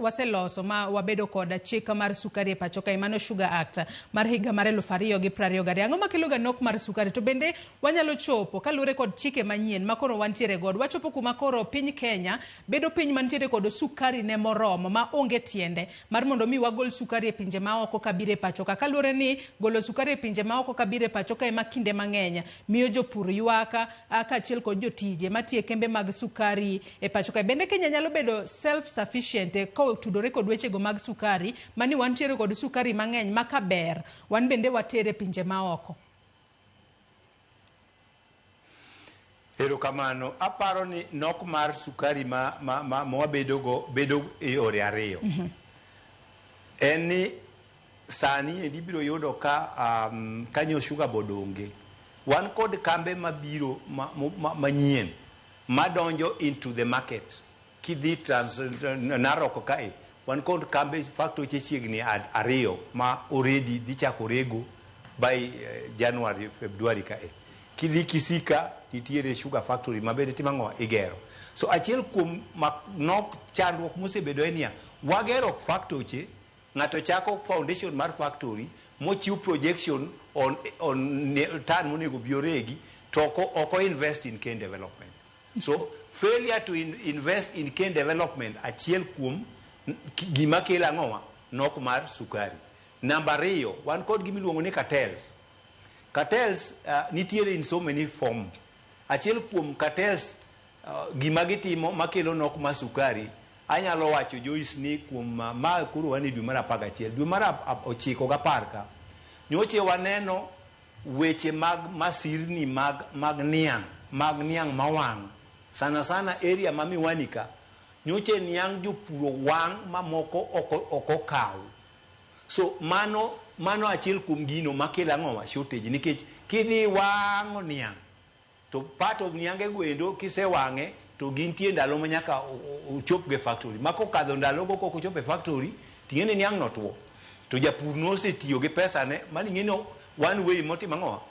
Speaker 1: waseloso ma wabedo kod chik mar sukari e pacho kae, mano Sugar Act mar higa mar 2022, ang'o makelo ga nok mar sukari? To bende wanyalo chopo kaluwore kod chike manyien ma koro wantiere godo, wachopo kuma koro piny Kenya bedo piny mantiere kod sukari ne moromo ma onge tiende mar mondo mi wagol sukari e pinje maoko kabiro e pacho ka, kaluwore ni golo sukari e pinje maoko kabiro e pacho ka ema kinde mang'eny miyo jopur ywak kaachiel kod jotije matiyo e kembe mag sukari e pacho kae. Bende Kenya nyalo bedo self sufficient kotudore kod wechego mag sukari mani wantiere kod sukari mang'eny ma kaber wan bende watere e pinje maoko?
Speaker 2: Erokamano. Aparo ni nok mar sukari ma wabedogo bedo e yore ariyo. En ni sani endi ibiro yudo ka kanyo Sugar Board onge. Wan kod kambe mabiro manyien madonjo into the market. Kidhi Trans Narok kae, wan kod kambe factory chiegni ariyo ma already dhi chako rego by January, February kae. Kidhi Kisika, nitiere sugar factory ma bende timo ang'o igero. So achiel kuom nok chandruok mosebedo en niya, wagero factory, ng'ato chako foundation mar factory mochiw projection on ton monego bi oregi to ok invest in cane development. So failure to invest in cane development achiel kuom gima kelo ang'owa nok mar sukari. Namba ariyo, wan kod gimiluongo ni cartels. Cartels nitiere in so many form. Achiel kuom cartels gima gitimo makelo nok mar sukari, anyalo wacho Joyce ni kuom ma koro wan e dwe mar 11, dwe mar 9 gi 10 ka nyoche waneno weche mag masirni mag niang' mawang' sana sana area ma Miwani ka nyoche niang' jopur wang' mamoko ok okaw. So mano achiel kuom gino makelo ang'owa shortage nikech kidhi wang'o niang' to part of niange go endo kisewang'e to gintie ndalo ma nyaka ochop go e factory ma kokadho ndalogo kok ochopo e factory ting'e ni niang' no tuo to japur nosetiyo gi pesa ne mano. Ing'e ni one way motimo ang'owa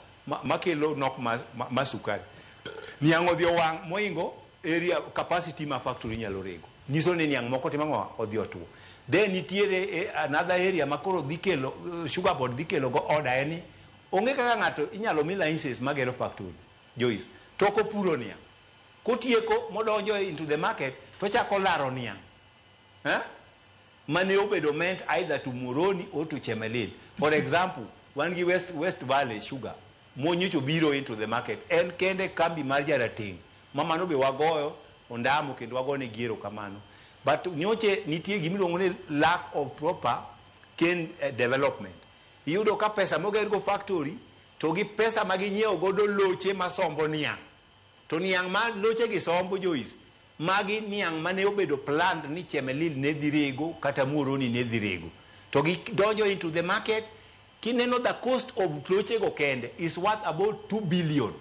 Speaker 2: makelo nok ma sukari, niang' odhi owang' moingo area capacity ma factory nyalo rego, nyiso ni niang' moko timo ang'owa odhi otuo. Then nitiere another area ma koro dhi kelo Sugar Board dhi kelo go order en ni onge kaka ng'ato inyalo mi license magero factory Joyce to ok opuro niang' kotieko modonjo into the market to chako laro niang' eh? Mane obedo meant either to Muhoroni or to Chemelil. For example, wan gi West Valley Sugar monyocho biro into the market en kende kambi mar jarateng' ma mano be wagoyo ondamo kendo wagone gi erokamano, but nyoche nitie gimiluongo ni lack of proper cane development. Iyudo ka pesa mogergo factory to gi pesa ma ginyiewo godo loche masombo niang' to niang' ma loche gi sombo Joyce, magi niang' mane obedo planned ni Chemelil ne dhi rego kata Muhoroni ne dhi rego to gidonjo into the market. Kineno the cost of loche go kende is worth about 2 billion.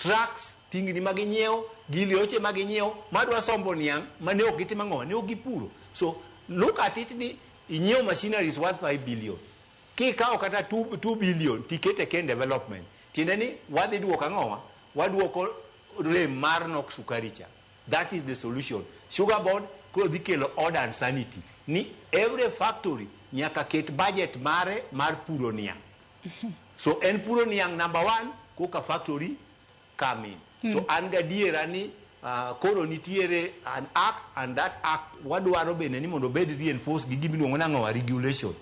Speaker 2: Trucks, tingni ma ginyiewo, gi loche ma ginyiewo, madwa sombo niang' mane ok gitimo ang'o, ne ok gipuro. So look at it ni inyiewo machinery is worth 5 billion. Kikawo kata 2 billion tikete cane development, tiende ni wadhi duoko ang'owa? Waduoko rem mar nok sukari cha. That is the solution. Sugar Board koro dhi kelo order and sanity ni every factory nyaka ket budget mare mar puro niang'. So en puro niang' number one koka factory come in. So an gadiera ni koro nitiere an act, and that act wadwaro bende ni mondo obed reinforced gi gimiluongo nang'owa? Regulation.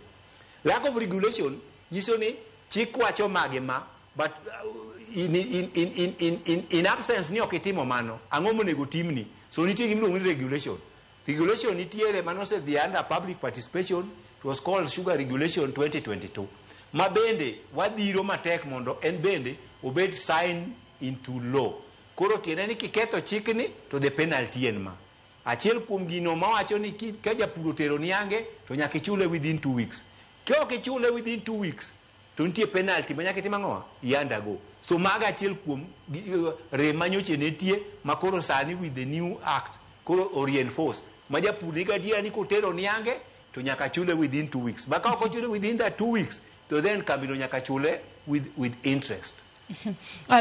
Speaker 2: Lack of regulation nyiso ni chik wacho mage ma, but in absence ni ok itimo mano, ang'o monego timni? So nitie gimiluongo ni regulation. Regulation nitiere manosedhi under public participation. It was called Sugar Regulation 2022, ma bende wadhiro matek mondo en bende obed sign into law. Koro tiende ni kiketho chikni to the penalty en ma. Achiel kuom gino mawacho ni ka japur otero niange to nyaka ichule within 2 weeks. Ka ok ichule within 2 weeks to nitie penalty ma nyaka itim ang'o? I undergo. So mago achiel kuom rem manyocha nitie ma koro sani with the new act koro o reinforce ma japur nigi adiera ni kotero niange to nyaka chule within 2 weeks. Ma ka ok ochule within that 2 weeks to then kambino nyaka chule with interest.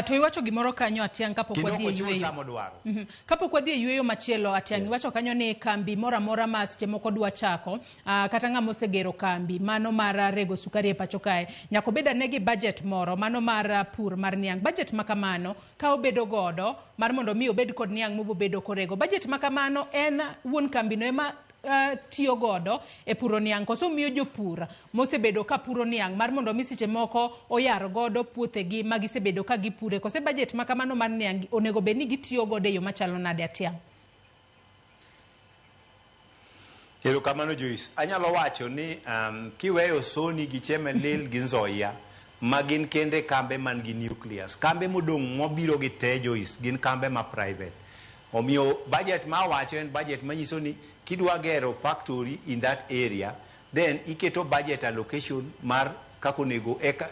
Speaker 1: To iwacho gimoro kanyo, Atiang', kapok
Speaker 2: Kendo
Speaker 1: wadhi
Speaker 2: ok
Speaker 1: e
Speaker 2: ochul
Speaker 1: yueyo.
Speaker 2: sama odwaro.
Speaker 1: Kapok wadhi e yueyo machielo, Atiang', iwacho kanyo ni kambi moro amora ma seche moko dwa chako, kata ng'ama osegero kambi mano mar rego sukari e pacho kae, nyaka obed ane gi budget moro mano mar pur mar niang'. Budget ma kamano ka obedo godo mar mondo mi obed kod niang' mobobedo korego. Budget ma kamano en wuon kambino ema tiyo godo e puro niang' koso miyo jopur mosebedo ka puro niang' mar mondo mi seche moko oyar godo puothegi ma gisebedo ka gipure, kose budget ma kamano mar niang' onego bed ni gitiyo godo e yo machalo nade, Atiang'?
Speaker 2: Erokamano, Joyce. Anyalo wacho ni kiweyo Sony gi Chemelil gi Nzoia ma gin kende kambe man gi nucleus. Kambe modong' mobiro gi te, Joyce, gin kambe ma private. Omiyo budget ma awacho en budget manyiso ni kidwa gero factory in that area, then iketo budget allocation mar kaka onego eka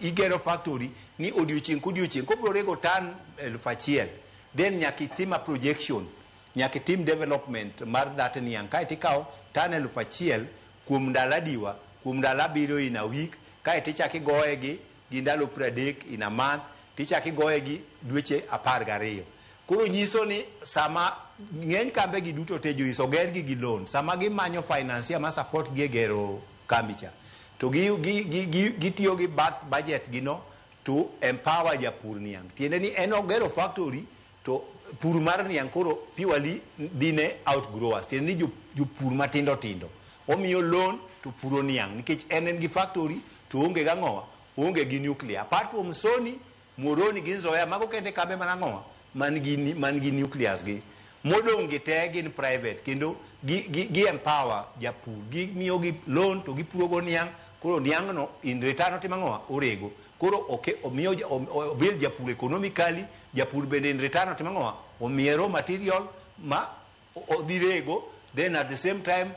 Speaker 2: igero factory ni odiochieng' kodiochieng' kobiro rego tan 1000, then nyaka itim a projection, nyaka itim development mar that niang', kaeto ikawo tan 1000 kuom ndalo adiwa, kuom ndalo 7 in a week, kaeto ichako igoye gi ndalo 30 in a month, tichako igoye gi dweche 12. Koro nyiso ni sama ng'eny kambe gi duto te, Joyce, oger gi gi loan, sama gimanyo financier ma support gi e gero kambi cha, to gitiyo gi bath budget gi no to empower japur niang'. Tiende ni en ogero factory to pur mar niang' koro purely dhi ne outgrowers, tiende ni jopur matindo tindo omiyo loan to puro niang' nikech en gi factory to onge gang'owa, onge gi nuclear. Apart from Sony, Muhoroni gi Nzoia, mago kende kambe man ang'owa man gi nucleus gi. Modong' gi te gin private kendo gi empower japur, gimiyo gi loan to gipuro go niang'. Koro niang' no in return otimo ang'owa? Orego. Koro omiyo obuild japur economically. Japur bende in return otimo ang'owa? Omiye raw material ma odhi rego. Then at the same time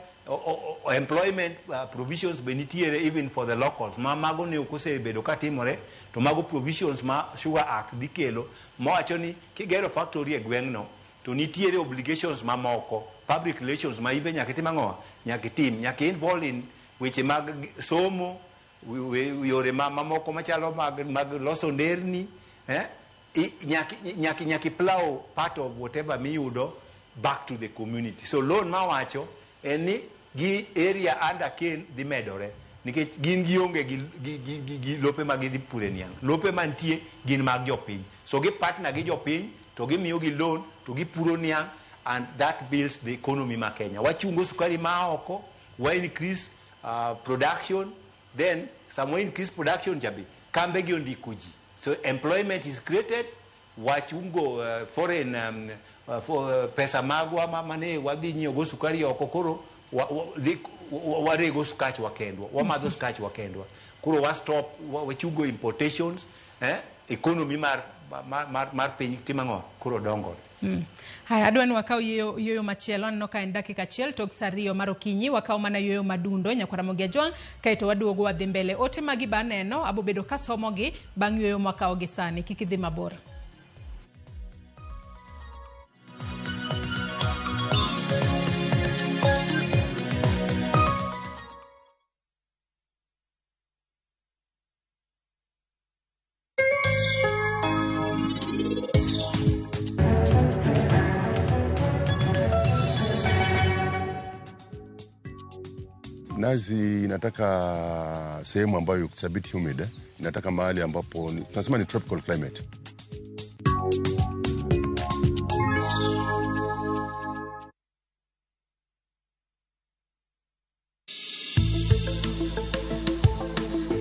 Speaker 2: employment provisions be nitiere even for the locals ma mago ne ok osebedo ka timore. To mago provisions ma Sugar Act dhi kelo mawacho ni kigero factory e gweng'no to nitiere obligations mamoko, public relations ma ibe nyaka itim ang'owa, nyaka itim, nyaka involve in weche mag somo, yore mamoko machalo mag loso nderni, eh? Nyaka plow part of whatever miyudo back to the community. So loan mawacho en ni gi area under cane dhi medore nikech gin gionge gi lope ma gidhi pure niang'. Lope mantie gin mag jopiny, so gi partner gi jopiny to gimiyo gi loan to gipuro niang', and that builds the economy ma Kenya. Wachungo sukari ma oko, wa increase production. Then sama wa increase production cha be kambe gi ondiko ji, so employment is created. Wachungo foreign for, pesa magwa mane wadhi nyiewo go sukari oko. Koro warego sukach wakendwa, wamadho sukach wakendwa. Koro wa stop wachungo importations, eh? Economy mar mar piny timo ang'o? Koro dongore.
Speaker 1: Haya, adwa ni wakaw yueyo machielo. Aneno ka en dakika achiel tok sa ariyo mar okinyi. Wakaw mana yueyo madundo nyakwar Ramogi Ajwang', kaeto waduogo wadhi mbele. Ote magi ba aneno, abobedo kasomogi bang' yueyo mwakawo gi sani. Kik idhi mabor.
Speaker 8: Nazi inataka sehemu ambayo it's a bit humid, eh? Inataka mahali ambapo tunasema ni tropical climate.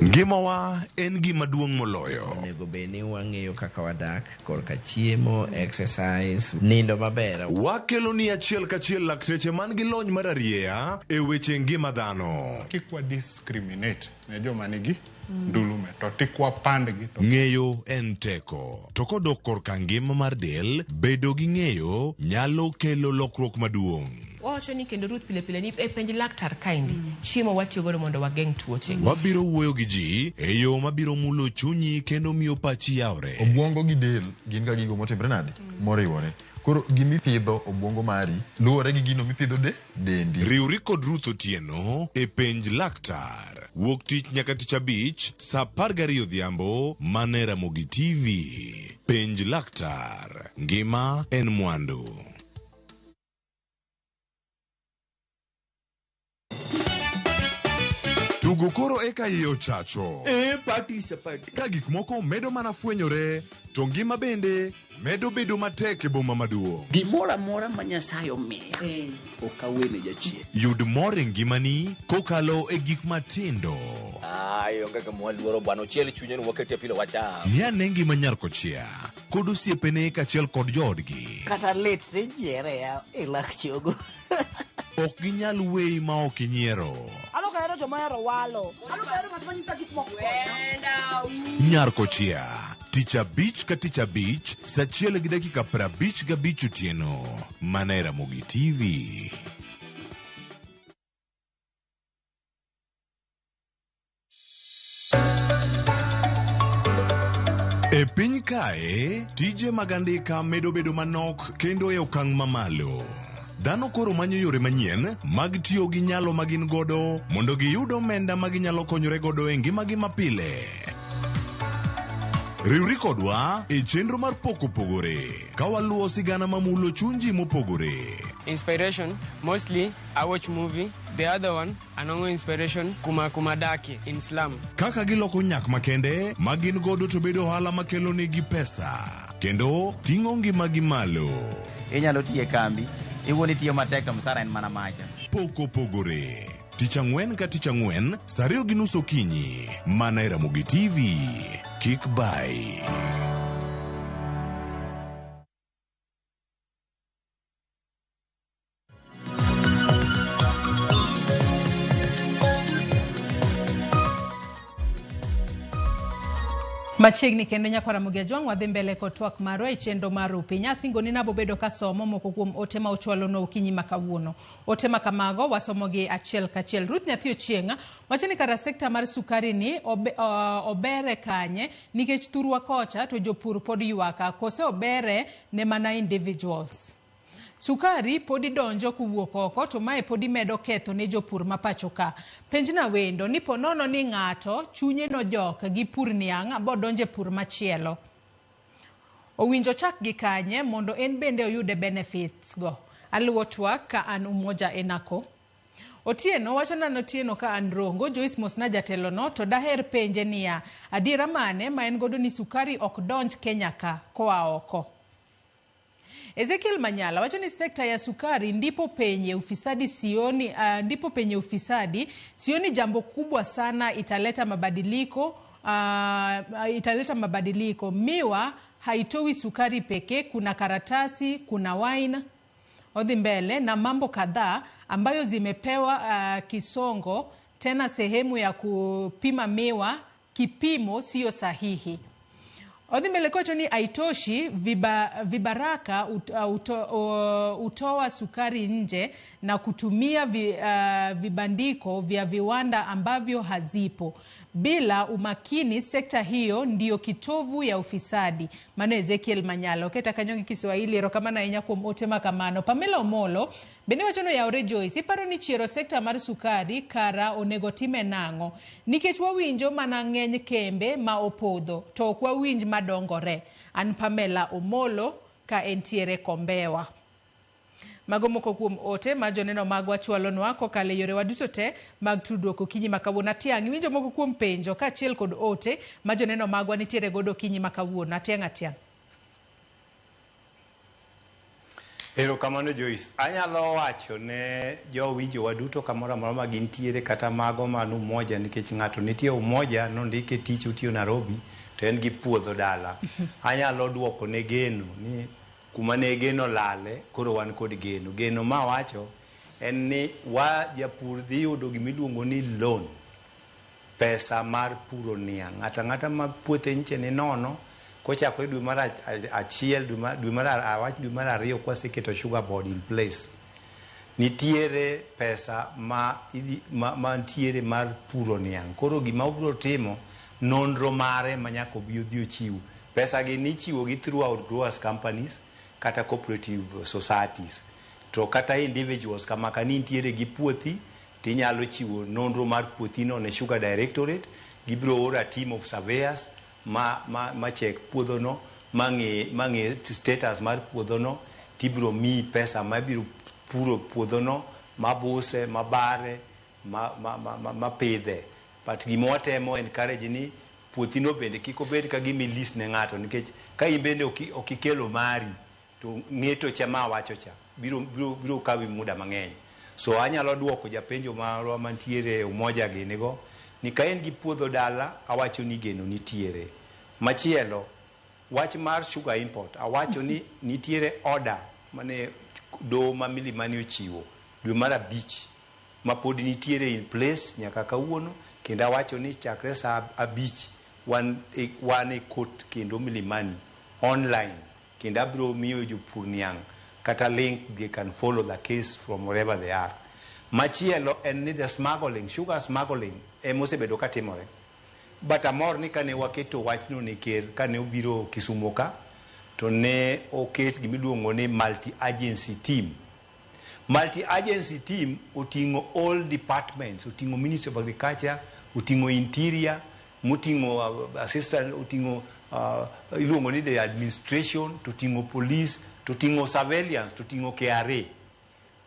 Speaker 10: Ngimawa en gima duong' moloyo.
Speaker 11: Onego bed ni wang'eyo kaka wadak korka chiemo, exercise, nindo maber.
Speaker 10: Wakelo ni achiel kachiel lakteche man gi lony mar arieya e weche ngima dhano.
Speaker 12: Kik wa discriminate ne joma nigi ndulume to tik wapandgi to
Speaker 10: Ng'eyo en teko. To kodok korka ngima mar del, bedo gi ng'eyo nyalo kelo lokruok maduong'.
Speaker 13: Wawacho ni kendo Ruth pile pile ni e penj laktar kaendi chiemo watiyo godo mondo wageng' tuoche.
Speaker 10: Wabiro wuoyo gi ji e yo mabiro mulo chunyi kendo miyo pachi yawre.
Speaker 14: Obwongo gi del gin ga gigo motimre nade? Moriwore. Koro gimipidho obwongo mari luwore gi gino mipidho de dendi.
Speaker 10: Riwri kod Ruth Otieno e penj laktar. Wuok tich nyaka tich abich saa 12 odhiambo mana e Ramogi TV. Penj laktar. Ngima en mwandu. Tugo koro eka iye ochacho.
Speaker 15: E party is a party.
Speaker 10: Ka gik moko medo mana fwenyore, to ngima bende medo bedo matek e boma maduong'.
Speaker 16: Gimoro amora ma Nyasaye omiya ok awene jachien.
Speaker 10: Yud mor e ngimani kokalo e gik matindo.
Speaker 17: Ai, onge gima waluoro bwana, ochiel chunye ni wakete pilo wacham.
Speaker 10: Ng'i ane ngima nyar kochia kod osiepene kaachiel kod joodgi.
Speaker 18: Kata lit tijiere ya e lak chogo.
Speaker 10: Ok ginyal weyi ma ok inyiero.
Speaker 19: An ok ahero joma ohero walo. An ok ahero ng'at ma nyisa gik moko.
Speaker 10: Nyar kochia tich abich ka tich abich saa achiel gi dakika 55 otieno mana e Ramogi TV. E piny kae, tije mag andika medo bedo manok kendo e okang' mamalo. Dhano koro manyo yore manyien mag tiyo gi nyalo ma gin godo mondo giyud omenda ma ginyalo konyore godo e ngimagi mapile. Riwri kodwa e chenro mar Pok Opogore ka waluwo sigana mamulo chuny ji mopogore.
Speaker 20: Inspiration, mostly I watch movie. The other one, anongo inspiration kuma kumadaki in slum.
Speaker 10: Kaka giloko nyak makende ma gin godo to bedo ohala makelo negi pesa kendo ting'o ngimagi malo.
Speaker 21: Inyalo tiyo e kambi, iwuon itiyo matek to msara en mana macha.
Speaker 10: Pok Opogore. Tich ang'wen ka tich ang'wen, saa 2:30 okinyi, mana e Ramogi TV. Kik bai.
Speaker 1: Machiegni kendo nyakwar Ramogi Ajwang' wadhi mbele kod twak marwa e chenro mar Rupi. Nyasingo ni nabobedo kasomo moko kuom ote ma ochwalonwa okinyi ma kawuono. Ote ma kamago wasomogi achiel kachiel. Ruth Nyathi Ochieng' wacho ni kara sekta mar sukari ni obere kanye nikech thurwa kocha to jopur pod ywaka kose obere ne mana individuals. Sukari podi donjo kowuok oko to mae podi medo ketho ne jopur ma pacho ka. Penjna wendo ni po nono ni ng'ato chunye nojok gi pur niang' bodonje pur machielo. Owinjo chak gi kanye mondo en bende oyude benefits go. Aluwo twak ka an Umoja Enako. Otieno wacho na Otieno ka an Rongo, Joyce Mosna jatelo no to daher penje niya, adiera mane ma en godo ni sukari ok donj Kenya ka koa oko. Ezekiel Manyala wacho ni sekta ya sukari ndipo penye ufisadi sioni, ndipo penye ufisadi sioni jambo kubwa sana italeta mabadiliko, italeta mabadiliko. Miwa haitoi sukari pekee, kuna karatasi, kuna wine odhi mbele na mambo kadhaa ambayo zimepewa kisongo, tena sehemu ya kupima miwa kipimo sio sahihi. Odhi mbele kowacho ni haitoshi vibaraka utoa sukari nje na kutumia vibandiko vya viwanda ambavyo hazipo. Bila umakini sekta hiyo ndiyo kitovu ya ufisadi. Mano Ezekiel Manyalo. Keta kanyongi Kiswahili erokamano ahinya kuom ote ma kamano. Pamela Omolo bende wacho ni oyawore Joyce, iparo ni chiero sekta mar sukari kara onego time nang'o? Nikech wawinjo mana ng'eny kembe ma opodho to ok wawinj madongore. An Pamela Omolo ka entiere Kombewa. Mago moko kuom ote ma joneno magwa chwalonwa kokalo e yorewa duto te mag tudruok okinyi ma kawuono. Atiang', iwinjo moko kuom penjo kaachiel kod ote ma joneno magwa nitiere godo okinyi ma kawuono. Atiang', atiang'.
Speaker 2: Erokamano Joyce. Anyalo wacho ne jowinjowa duto kamoro amora ma gintiere kata mago man Umoja nikech ng'ato nitie Umoja nondike tich otiyo Nairobi to en gi puodho dala. Anyalo duoko ne geno ni kuma ne geno lale koro wan kod geno. Geno ma wacho en ni wa japur dhi yudo gimiluongo ni loan. Pesa mar puro niang'. Ng'ato ang'ata ma puothe nyiche ni nono kochakore dwe mar achiel dwe mar awach dwe mar ariyo kwaseketo sugar board in place. Nitiere pesa ma mantiere mar puro niang'. Koro gima obiro timo nonro mare ma nyaka obi odhi ochiw. Pesa gi nichiwo gi throughout growers companies kata cooperative societies. To kata individuals kama ka nintiere gi puothi tinyalo chiwo nonro mar puothino ne Sugar Directorate. Gibiro oro a team of surveyors ma check puodhono, ma ng'e status mar puodhono, tibiro miyi pesa ma ibiro puro puodhono, mabuse, mabare, ma pidhe. But gima watemo encourage ni puothino bende kik obed ka gima ilis ne ng'ato nikech ka in bende ok ikelo mari to ng'eto cha ma awacho cha biro kawi muda mang'eny. So anyalo duoko japenjo marwa mantiere Umoja gini go ni ka en gi puodho dala awacho ni geno nitiere. Machielo, wach mar sugar import awacho ni nitiere order mane doho ma Milimani ochiwo dwe mar 5 ma pod nitiere in place nyaka kawuono kendo awacho ni chakre saa 5 wan e court kendo Milimani online kendo abiro miyo jopur niang' kata link they can follow the case from wherever they are. Machielo en ni the smuggling, sugar smuggling emosebedo katimore. But amor ni kane waketo wachno ne ker kane obiro Kisumo ka to ne oket gimiluongo ni multi-agency team. Multi-agency team oting'o all departments, oting'o Ministry of Agriculture, oting'o Interior, moting'o assistant, oting'o iluongo ni the administration, to oting'o police, to oting'o surveillance, to oting'o KRA.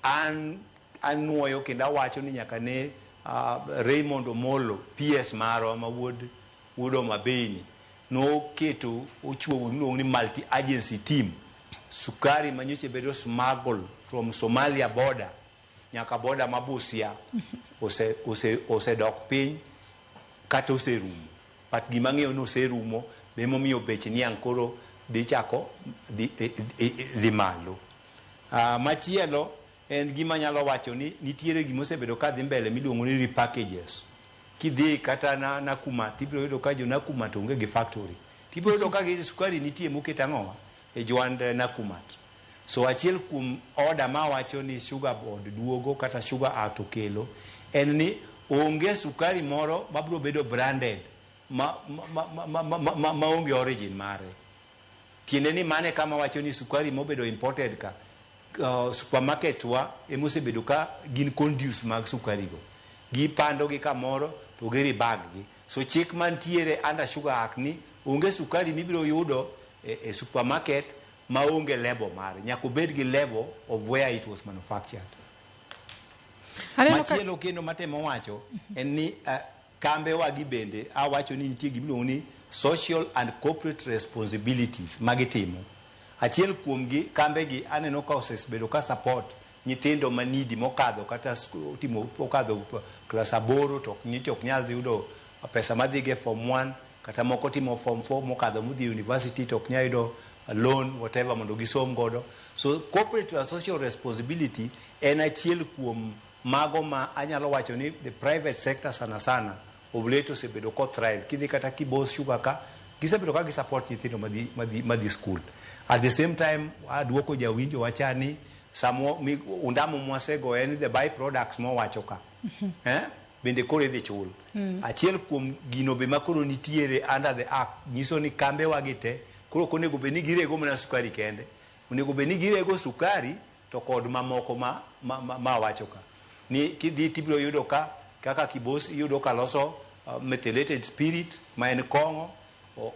Speaker 2: An anuoyo kendo awacho ni nyaka ne Raymond Omolo, PS marwa ma wuod Homa Bay ni, noketo ochuogo miluongo ni multi-agency team. Sukari manyocha bedo smuggle from Somalia border nyaka border ma Busia osedok piny kata oserumo. But gima ang'eyo ni oserumo be emomiyo bech niang' koro dhi chako dhi malo. Machielo en gima anyalo wacho ni nitiere gima osebedo ka dhi mbele miluongo ni repackages. Kidhi kata Nakumatt tibiro yudo ka jo Nakumatt onge gi factory. Tibiro yudo ka gi sukari nitie moket ang'owa e jwand Nakumatt. So achiel kuom order ma wacho ni Sugar Board duogo kata Sugar Act okelo en ni onge sukari moro mabiro bedo branded ma onge origin mare. Tiende ni mane kama wacho ni sukari mobedo imported ka supermarket wa emosebedo ka gin conduce mag sukari go. Gipando gi kamoro to giribag gi. So chik mantiere under Sugar Act ni onge sukari mibiro yudo e supermarket ma onge label mare. Nyaka obed gi label of where it was manufactured. Machielo kendo matemo wacho en ni kambe wa gi bende awacho ni nitie gimiluongo ni social and corporate responsibilities magitimo. Achiel kuom gi kambe gi aneno ka osebedo ka support nyithindo manidi mokadho kata timo okadho klas 8 to ok nyal yudo pesa madhi ge form 1 kata moko timo form 4 mokadho modhi university to ok nyal yudo loan whatever mondo gisom godo. So corporate and social responsibility en achiel kuom mago ma anyalo wacho ni the private sector sana sana of late osebedo ko thrive. Kidhi kata Kibos Sugar ka Gisebedo ka gisupport nyithindo madhi school. At the same time, aduoko jawinjo wachani samo undamo mwasego en the byproducts mowacho ka. Bende koro idhi chul. Achiel kuom gino be makoro nitiere under the act nyiso ni kambe wagi te koro ok onego bed ni girego mana sukari kende. Onego bed ni girego sukari to kod mamoko ma wacho ka. Ni kidhi tibiro yudo ka kaka Kibos iyudo ka loso methylated spirit ma en kong'o,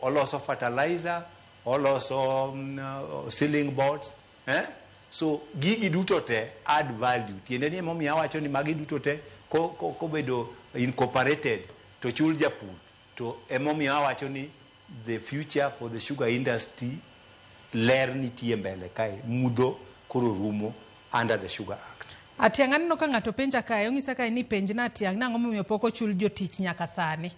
Speaker 2: oloso fertilizer, oloso ceiling boards, So gigi duto te add value. Tiende ni emomiyo awacho ni magi duto te kobedo incorporated to chul japur. To emomiyo awacho ni the future for the sugar industry ler nitie mbele kae, mudho koro rumo under the Sugar Act.
Speaker 1: Atiang' aneno ka ng'ato penja kae, onyisa kae ni penjna Atiang' nang'o momiyo pok ochul jotich nyaka sani?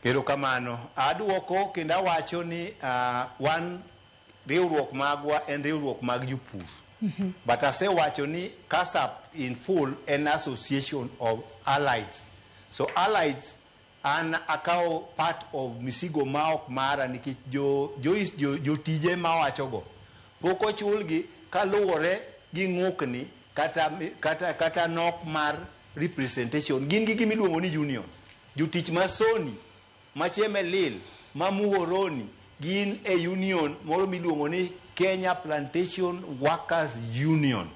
Speaker 2: Erokamano. Aduoko kendo awacho ni wan riwruok magwa en riwruok mag jopur. But asewacho ni KASAP in full en association of allies. So allies an akawo part of misigo ma ok mara nikech jotije ma wachogo pok ochulgi kaluwore gi ng'ukni kata nok mar representation. Gin gi gima iluongo ni union. Jotich ma Sony, ma Chemelil, ma Muhoroni gin e union moro miluongo ni Kenya Plantation Workers Union.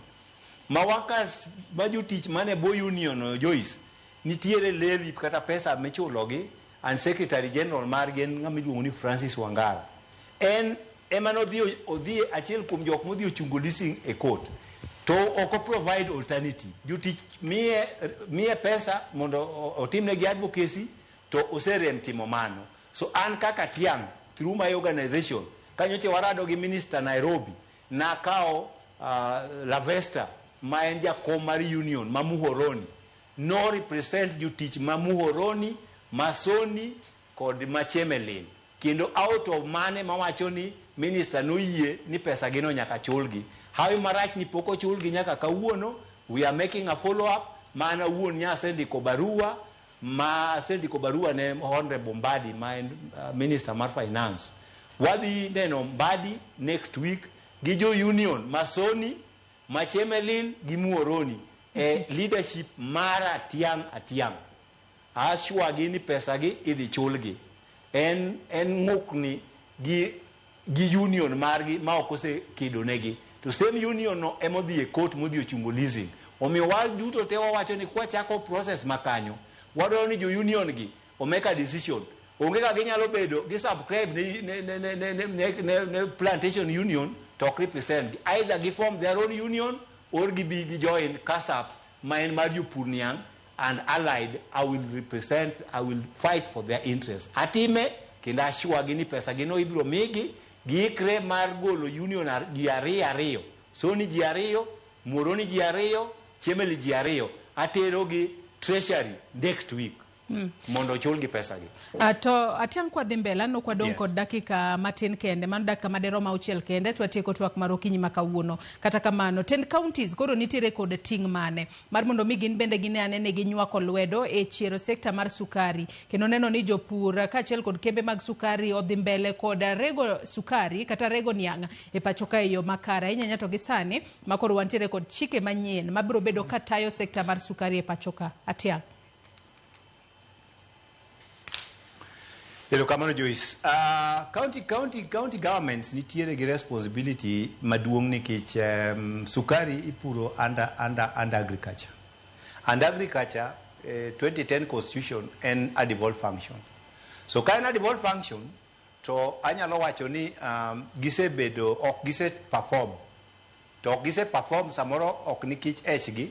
Speaker 2: Ma workers, ma jotich mane bo union no, Joyce, nitiere levy kata pesa michulogi, and Secretary General margi en ng'ama iluongo ni Francis Wangara. En ema nodhi odhi achiel kuom jok modhi ochungo leasing e court. To ok o provide alternative. Jotich miye pesa mondo otimnegi advocacy to oserem timo mano. So an kaka Tiang' through my organization, kanyocha warado gi Minister Nairobi, nakawo Lavesta ma en jakom mar union ma Muhoroni, no represent jotich ma Muhoroni, ma Sony kod ma Chemelil. Kendo out of mane mawacho ni minister noyie ni pesa gino nyaka chulgi. Hawi marach ni pok ochulgi nyaka kawuono. We are making a follow up. Mana wuon nya asendiko barua, ma asendiko barua ne Honorable Mbadi ma en Minister mar Finance. Wadhi neno Mbadi next week gi jo union ma Sony, ma Chemelil gi Muhoroni e leadership mara Atiang' Atiang'. Ashwa gi ni pesa gi idhi chulgi. En ng'ukni gi union margi ma ok osekedo negi. To same union no emodhi e court modhi ochungo leasing. Omiyo waduto te wawacho ni kwachako process makanyo, wadwaro ni jo union gi o make a decision. Onge kaka ginyalo bedo gi subscribe ne plantation union to ok represent gi. Either gi form their own union or gibi gi join KASAP ma en mar jopur niang' and allied. I will represent, I will fight for their interests. Atime kendo assure gi ni pesa gino ibiro migi, giikre mar golo union ji ariyo ariyo. Sony ji ariyo, Muhoroni ji ariyo, Chemelil ji ariyo. Atero gi Treasury next week. Mondo ochulgi pesa gi.
Speaker 1: To Atiang' kwa dhi mbele, aneno kwa dong' kod dakika matin kende, mano dakika maderom auchiel kende, to watieko twak mar okinyi ma kawuono. Kata kamano, 10 counties koro nitiere kod ting' mane mar mondo mi gin bende gine ane ni ginywako lwedo e chiero sekta mar sukari, kendo neno ni jopur kaachiel kod kembe mag sukari odhi mbele kod rego sukari kata rego niang' e pacho ka e yo makare. Ahinya ahinya to gi sani ma koro wantiere kod chike manyien mabiro bedo ka tayo sekta mar sukari e pacho ka. Atiang'.
Speaker 2: Erokamano Joyce. County governments nitiere gi responsibility maduong' nikech sukari ipuro under agriculture. And agriculture 2010 constitution en a devolved function. So ka en a devolved function to anyalo wacho ni gisebedo ok gise perform. To ok gise perform samoro ok nikech echgi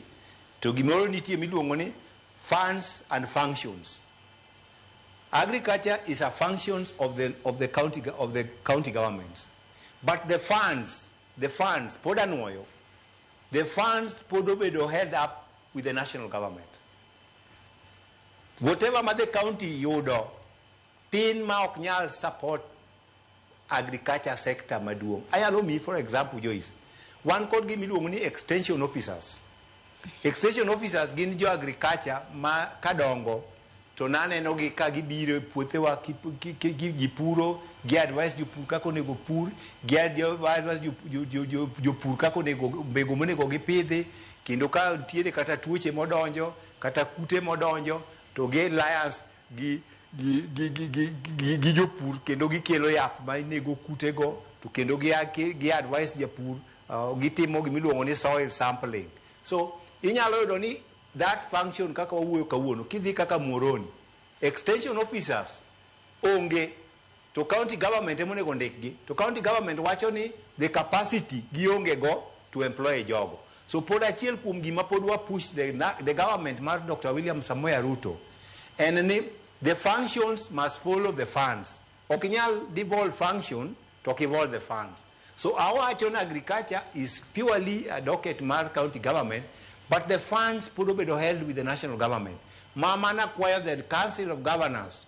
Speaker 2: to gimoro nitie miluongo ni funds and functions. Agriculture is a function of the county governments. But the funds pod anuoyo, the funds pod obedo held up with the national government. Whatever ma the county yudo, tin ma ok nyal support agriculture sector maduong'. Anyalo miyi for example, Joyce, wan kod gima iluongo ni extension officers. Extension officers gin jo agriculture ma kadongo To naneno gi ka gibiro e puothewa gipuro, gi advice jopur kaka onego pur, gi advice jopur kaka onego mbegu monego gipidhi, kendo ka nitiere kata tuoche modonjo kata kute modonjo to gi alliance gi jopur kendo gikelo yath ma nego kutego, to kendo gi advice japur, gitimo gimiluongo ni soil sampling. So inyalo yudo ni that function kaka wawuoyo kawuono, kidhi kaka Muhoroni, extension officers onge, to county government ema onego ndikgi, to county government wacho ni the capacity gionge go to employ jogo. So pod achiel kuom gima pod wa push the government mar Dr. William Samoei Ruto en ni the functions must follow the funds. Ok inyal devolve function to ok evolve the funds. So awacho ni agriculture is purely a docket mar county government, but the funds pod obedo held with the national government. Ma mana kwayo the council of governors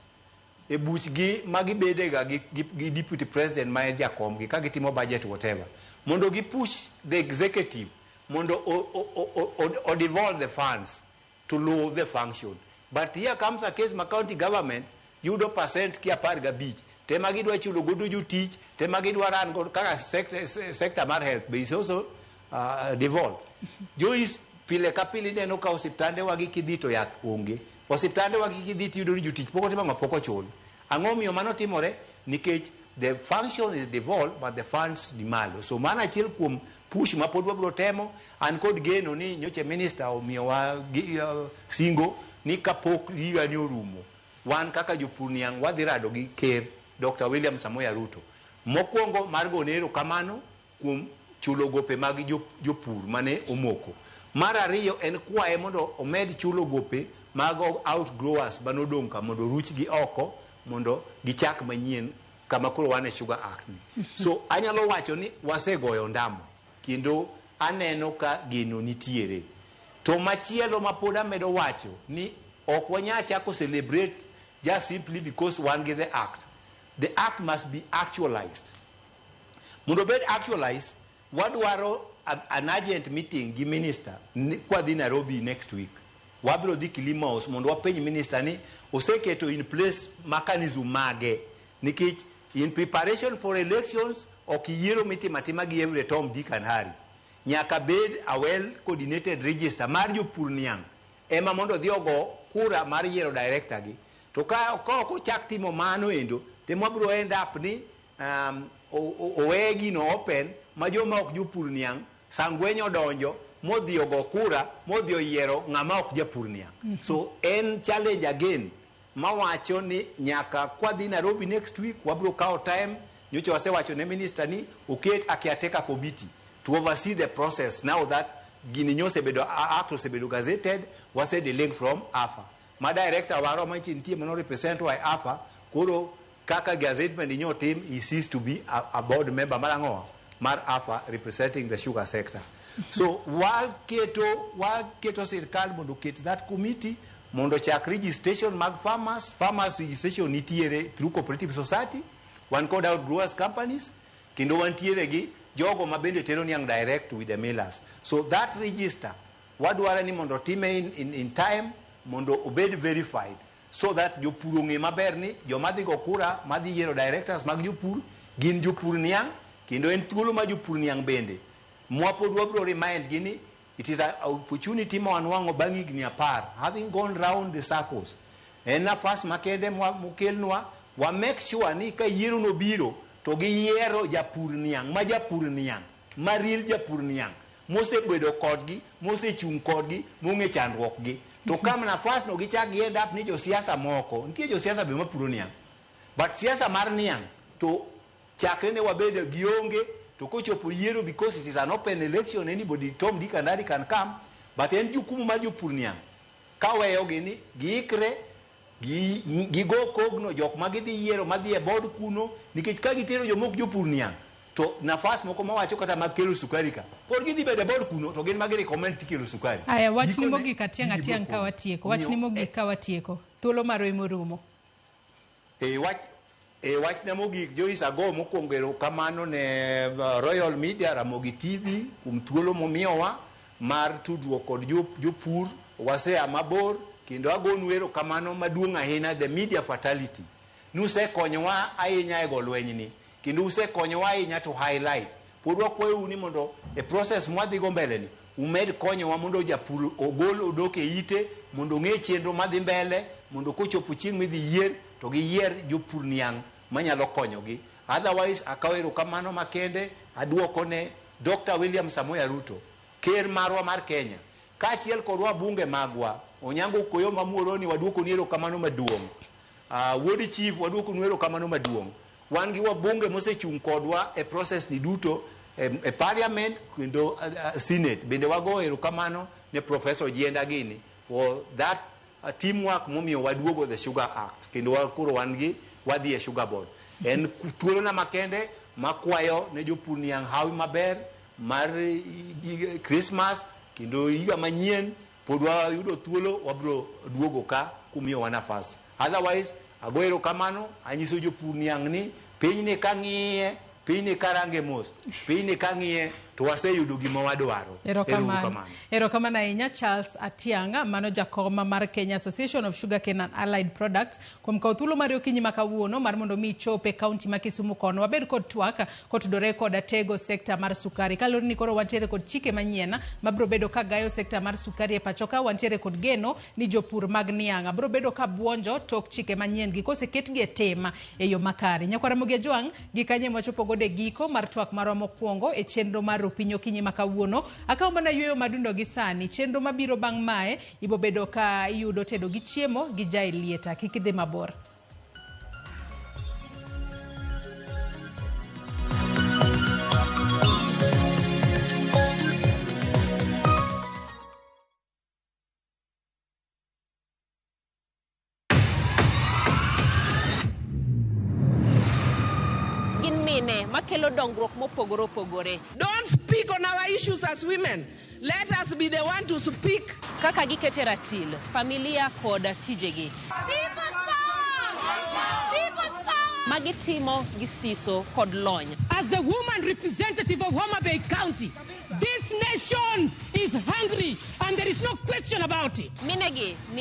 Speaker 2: e buchgi ma gibedega gi deputy president ma en jakomgi ka gitimo budget whatever, mondo gi push the executive mondo o devolve the funds to lower the function. But here comes a case ma county government yudo percent ki 15 tema gidwa chulo godo jotich, tema gidwa ran godo kaka sector mar health be is also devolved. Joyce, pile ka pile ineno ka osiptande wagi kidhi to yath onge. Osiptande wagi kidhi to iyudo ni jotich pok otimo ang'o, pok ochul. Ang'o miyo mano timore? Nikech the function is devolved but the funds ni malo. So mano achiel kuom push ma pod wabiro temo. An kod geno ni nyocha minister omiyowa singo ni kapok higa ni orumo, wan kaka jopur niang' wadhi rado gi ker Dr. William Samoei Ruto. Mokwongo mar gone erokamano kuom chulo gope mag jopur mane omoko. Mar ariyo en kwaye mondo omed chulo gope mag outgrowers manodong' ka mondo oruchgi oko mondo gichak manyien kama koro wan e Sugar Act ni. So anyalo wacho ni wasegoyo ndamo kendo aneno ka geno nitiere. To machielo ma pod amedo wacho ni ok wanyal chako celebrate just simply because wan gi the act. The act must be actualized. Mondo obed actualized, wadwaro an urgent meeting gi minister kwadhi Nairobi next week. Wabiro dhi Kilima House mondo wapenj minister ni oseketo in place mechanism mage, nikech in preparation for elections ok yiero mitimo atima gi every Tom, Dick and Harry. Nyaka bed a well coordinated register mar jopur niang' ema mondo odhi ogo kura mar yiero director gi. To ka ok ochak timo mano endo, to wabiro end up ni owe gino open ma joma ok jopur niang' sangwenyo donjo modhi ogo kura modhi oyiero ng'ama ok japur niang'. So en challenge again mawacho ni nyaka kwadhi Nairobi next week wabiro kawo time. Nyocha wasewacho ne minister ni oket a caretaker committee to oversee the process now that gini nyosebedo act osebedo gazetted, wase delaying from AFA. Ma director waro ma nitie mano represent wa e AFA, koro kaka gazettement nyo tim, he ceased to be a board member mar ang'o mar AFA representing the sugar sector. So waketo sirkal mondo oket that committee mondo chak registration mag farmers. Farmers registration nitiere through cooperative society, wan kod outgrowers companies, kendo wantiere gi jogo ma bende tero niang' direct with the millers. So that register wadwaro ni mondo time in time mondo obed verified so that jopur ong'e maber ni joma dhi go kura madhi yiero directors mag jopur gin jopur niang', kendo en thuolo ma jopur niang' bende mwa pod wabiro remind gi ni it is an opportunity ma wanwang'o bang' higni 10 having gone round the circles. En nafas makende mokelnwa wa make sure ni ka yiero no biro to giyiero japur niang' ma japur niang' ma real japur niang' mosebedo kodgi, mosechung' kodgi, mong'e chandruok gi. To kama nafas no gichak gi end up ni josiasa moko, nitie josiasa be mapuro niang', but siasa mar niang' to chakre ne wabedo gionge, to kochopo yiero, because it is an open election, anybody, Tom, Dick and Harry can come, but en jukumu mar jopur niang' kaweyogi ni giikre gigo kogno jok ma gidhi yiero madhi e board kuno, nikech ka gitero jomok jopur niang' to nafas moko mawacho kata mag kelo sukari ka pod gidhi bedo e board kuno to gin ma gi recommend tikelo sukari.
Speaker 1: Aya, wachni
Speaker 2: Gikone,
Speaker 1: mogik atiang'
Speaker 2: gigi biro
Speaker 1: atiang' ka
Speaker 2: pondo.
Speaker 1: watieko. Wachni
Speaker 2: Omiyo,
Speaker 1: mogik ka watieko. Thuolo marwa emorumo.
Speaker 2: E wachna mogik, Joyce, ago mokwongo erokamano ne Royal Media Ramogi TV kuom thuolo momiyowa mar tudruok kod jopur. Wasea mabor. Kendo agonu erokamano maduong' ahinya the media fatality. Nusekonyowa ahinya e go lwenyni. Kendo usekonyowa ahinya to highlight. Pod wakwayou ni mondo e process mwadhigo mbele ni umed konyowa mondo japur ogol odok e ite mondo ong'e chenro madhi mbele mondo kochopo chieng' midhi yier to giyier jopur niang' manyalo konyogi. Otherwise akawo erokamano makende aduoko ne Dr. William Samoei Ruto, ker marwa mar Kenya, kaachiel kod wabunge magwa. Onyango Koyo Mamuoroni waduokoni erokamano maduong'. Wuod Chief waduokonu erokamano maduong'. Wan gi wabunge mosechung' kodwa e process ni duto e parliament kendo senate. Bende wago erokamano ne Professor Ojienda gini for that teamwork momiyo waduogo the Sugar Act kendo koro wan gi wadhi e Sugar Board. En thuolona makende makwayo ne jopur niang' hawi maber mar Christmas kendo higa manyien pod wayudo thuolo wabiro duogo ka kumiyowa nafas. Otherwise ago erokamano anyiso jopur niang' ni pinyni kang'iye pinyni karange mos pinyni kang'iye to waseyudo gima wadwaro.
Speaker 1: Erokamano. Erokamano ahinya Charles Atianga, mano jakom mar Kenya Association of Sugarcane and Allied Products, kuom kawo thuolo mar okinyi ma kawuono mar mondo mi ichop e kaunti ma Kisumu kono. Wabed kod twak kotudore kod tego sekta mar sukari. Kaluwore ni koro wantiere kod chike manyien mabiro bedo ka gayo sekta mar sukari e pacho ka, wantiere kod geno ni jopur mag niang' biro bedo ka buonjo tok chike manyien gi koseketgi e tim e yo makare. Nyakwar Ramogi Ajwang', gi kanye mwachopo godo e giko mar twak marwa mokwongo e chenro mar Rupiny okinyi ma kawuono. Akawo mana yueyo madundo gi sani. Chenro mabiro bang' mae ibobedo ka iyudo tedo gi chiemo gi Jael Lieta. Kik idhi mabor.
Speaker 15: Gin mine makelo dongruok mopogore opogore.
Speaker 22: Don't speak on our issues as women. Let us be the one to speak.
Speaker 15: Kaka gikete ratil, familia kod tijegi. Magitimo gi siso kod lony.
Speaker 23: As the woman representative of Homa Bay County, this nation is hungry and there is no question about it.
Speaker 15: Minegi ni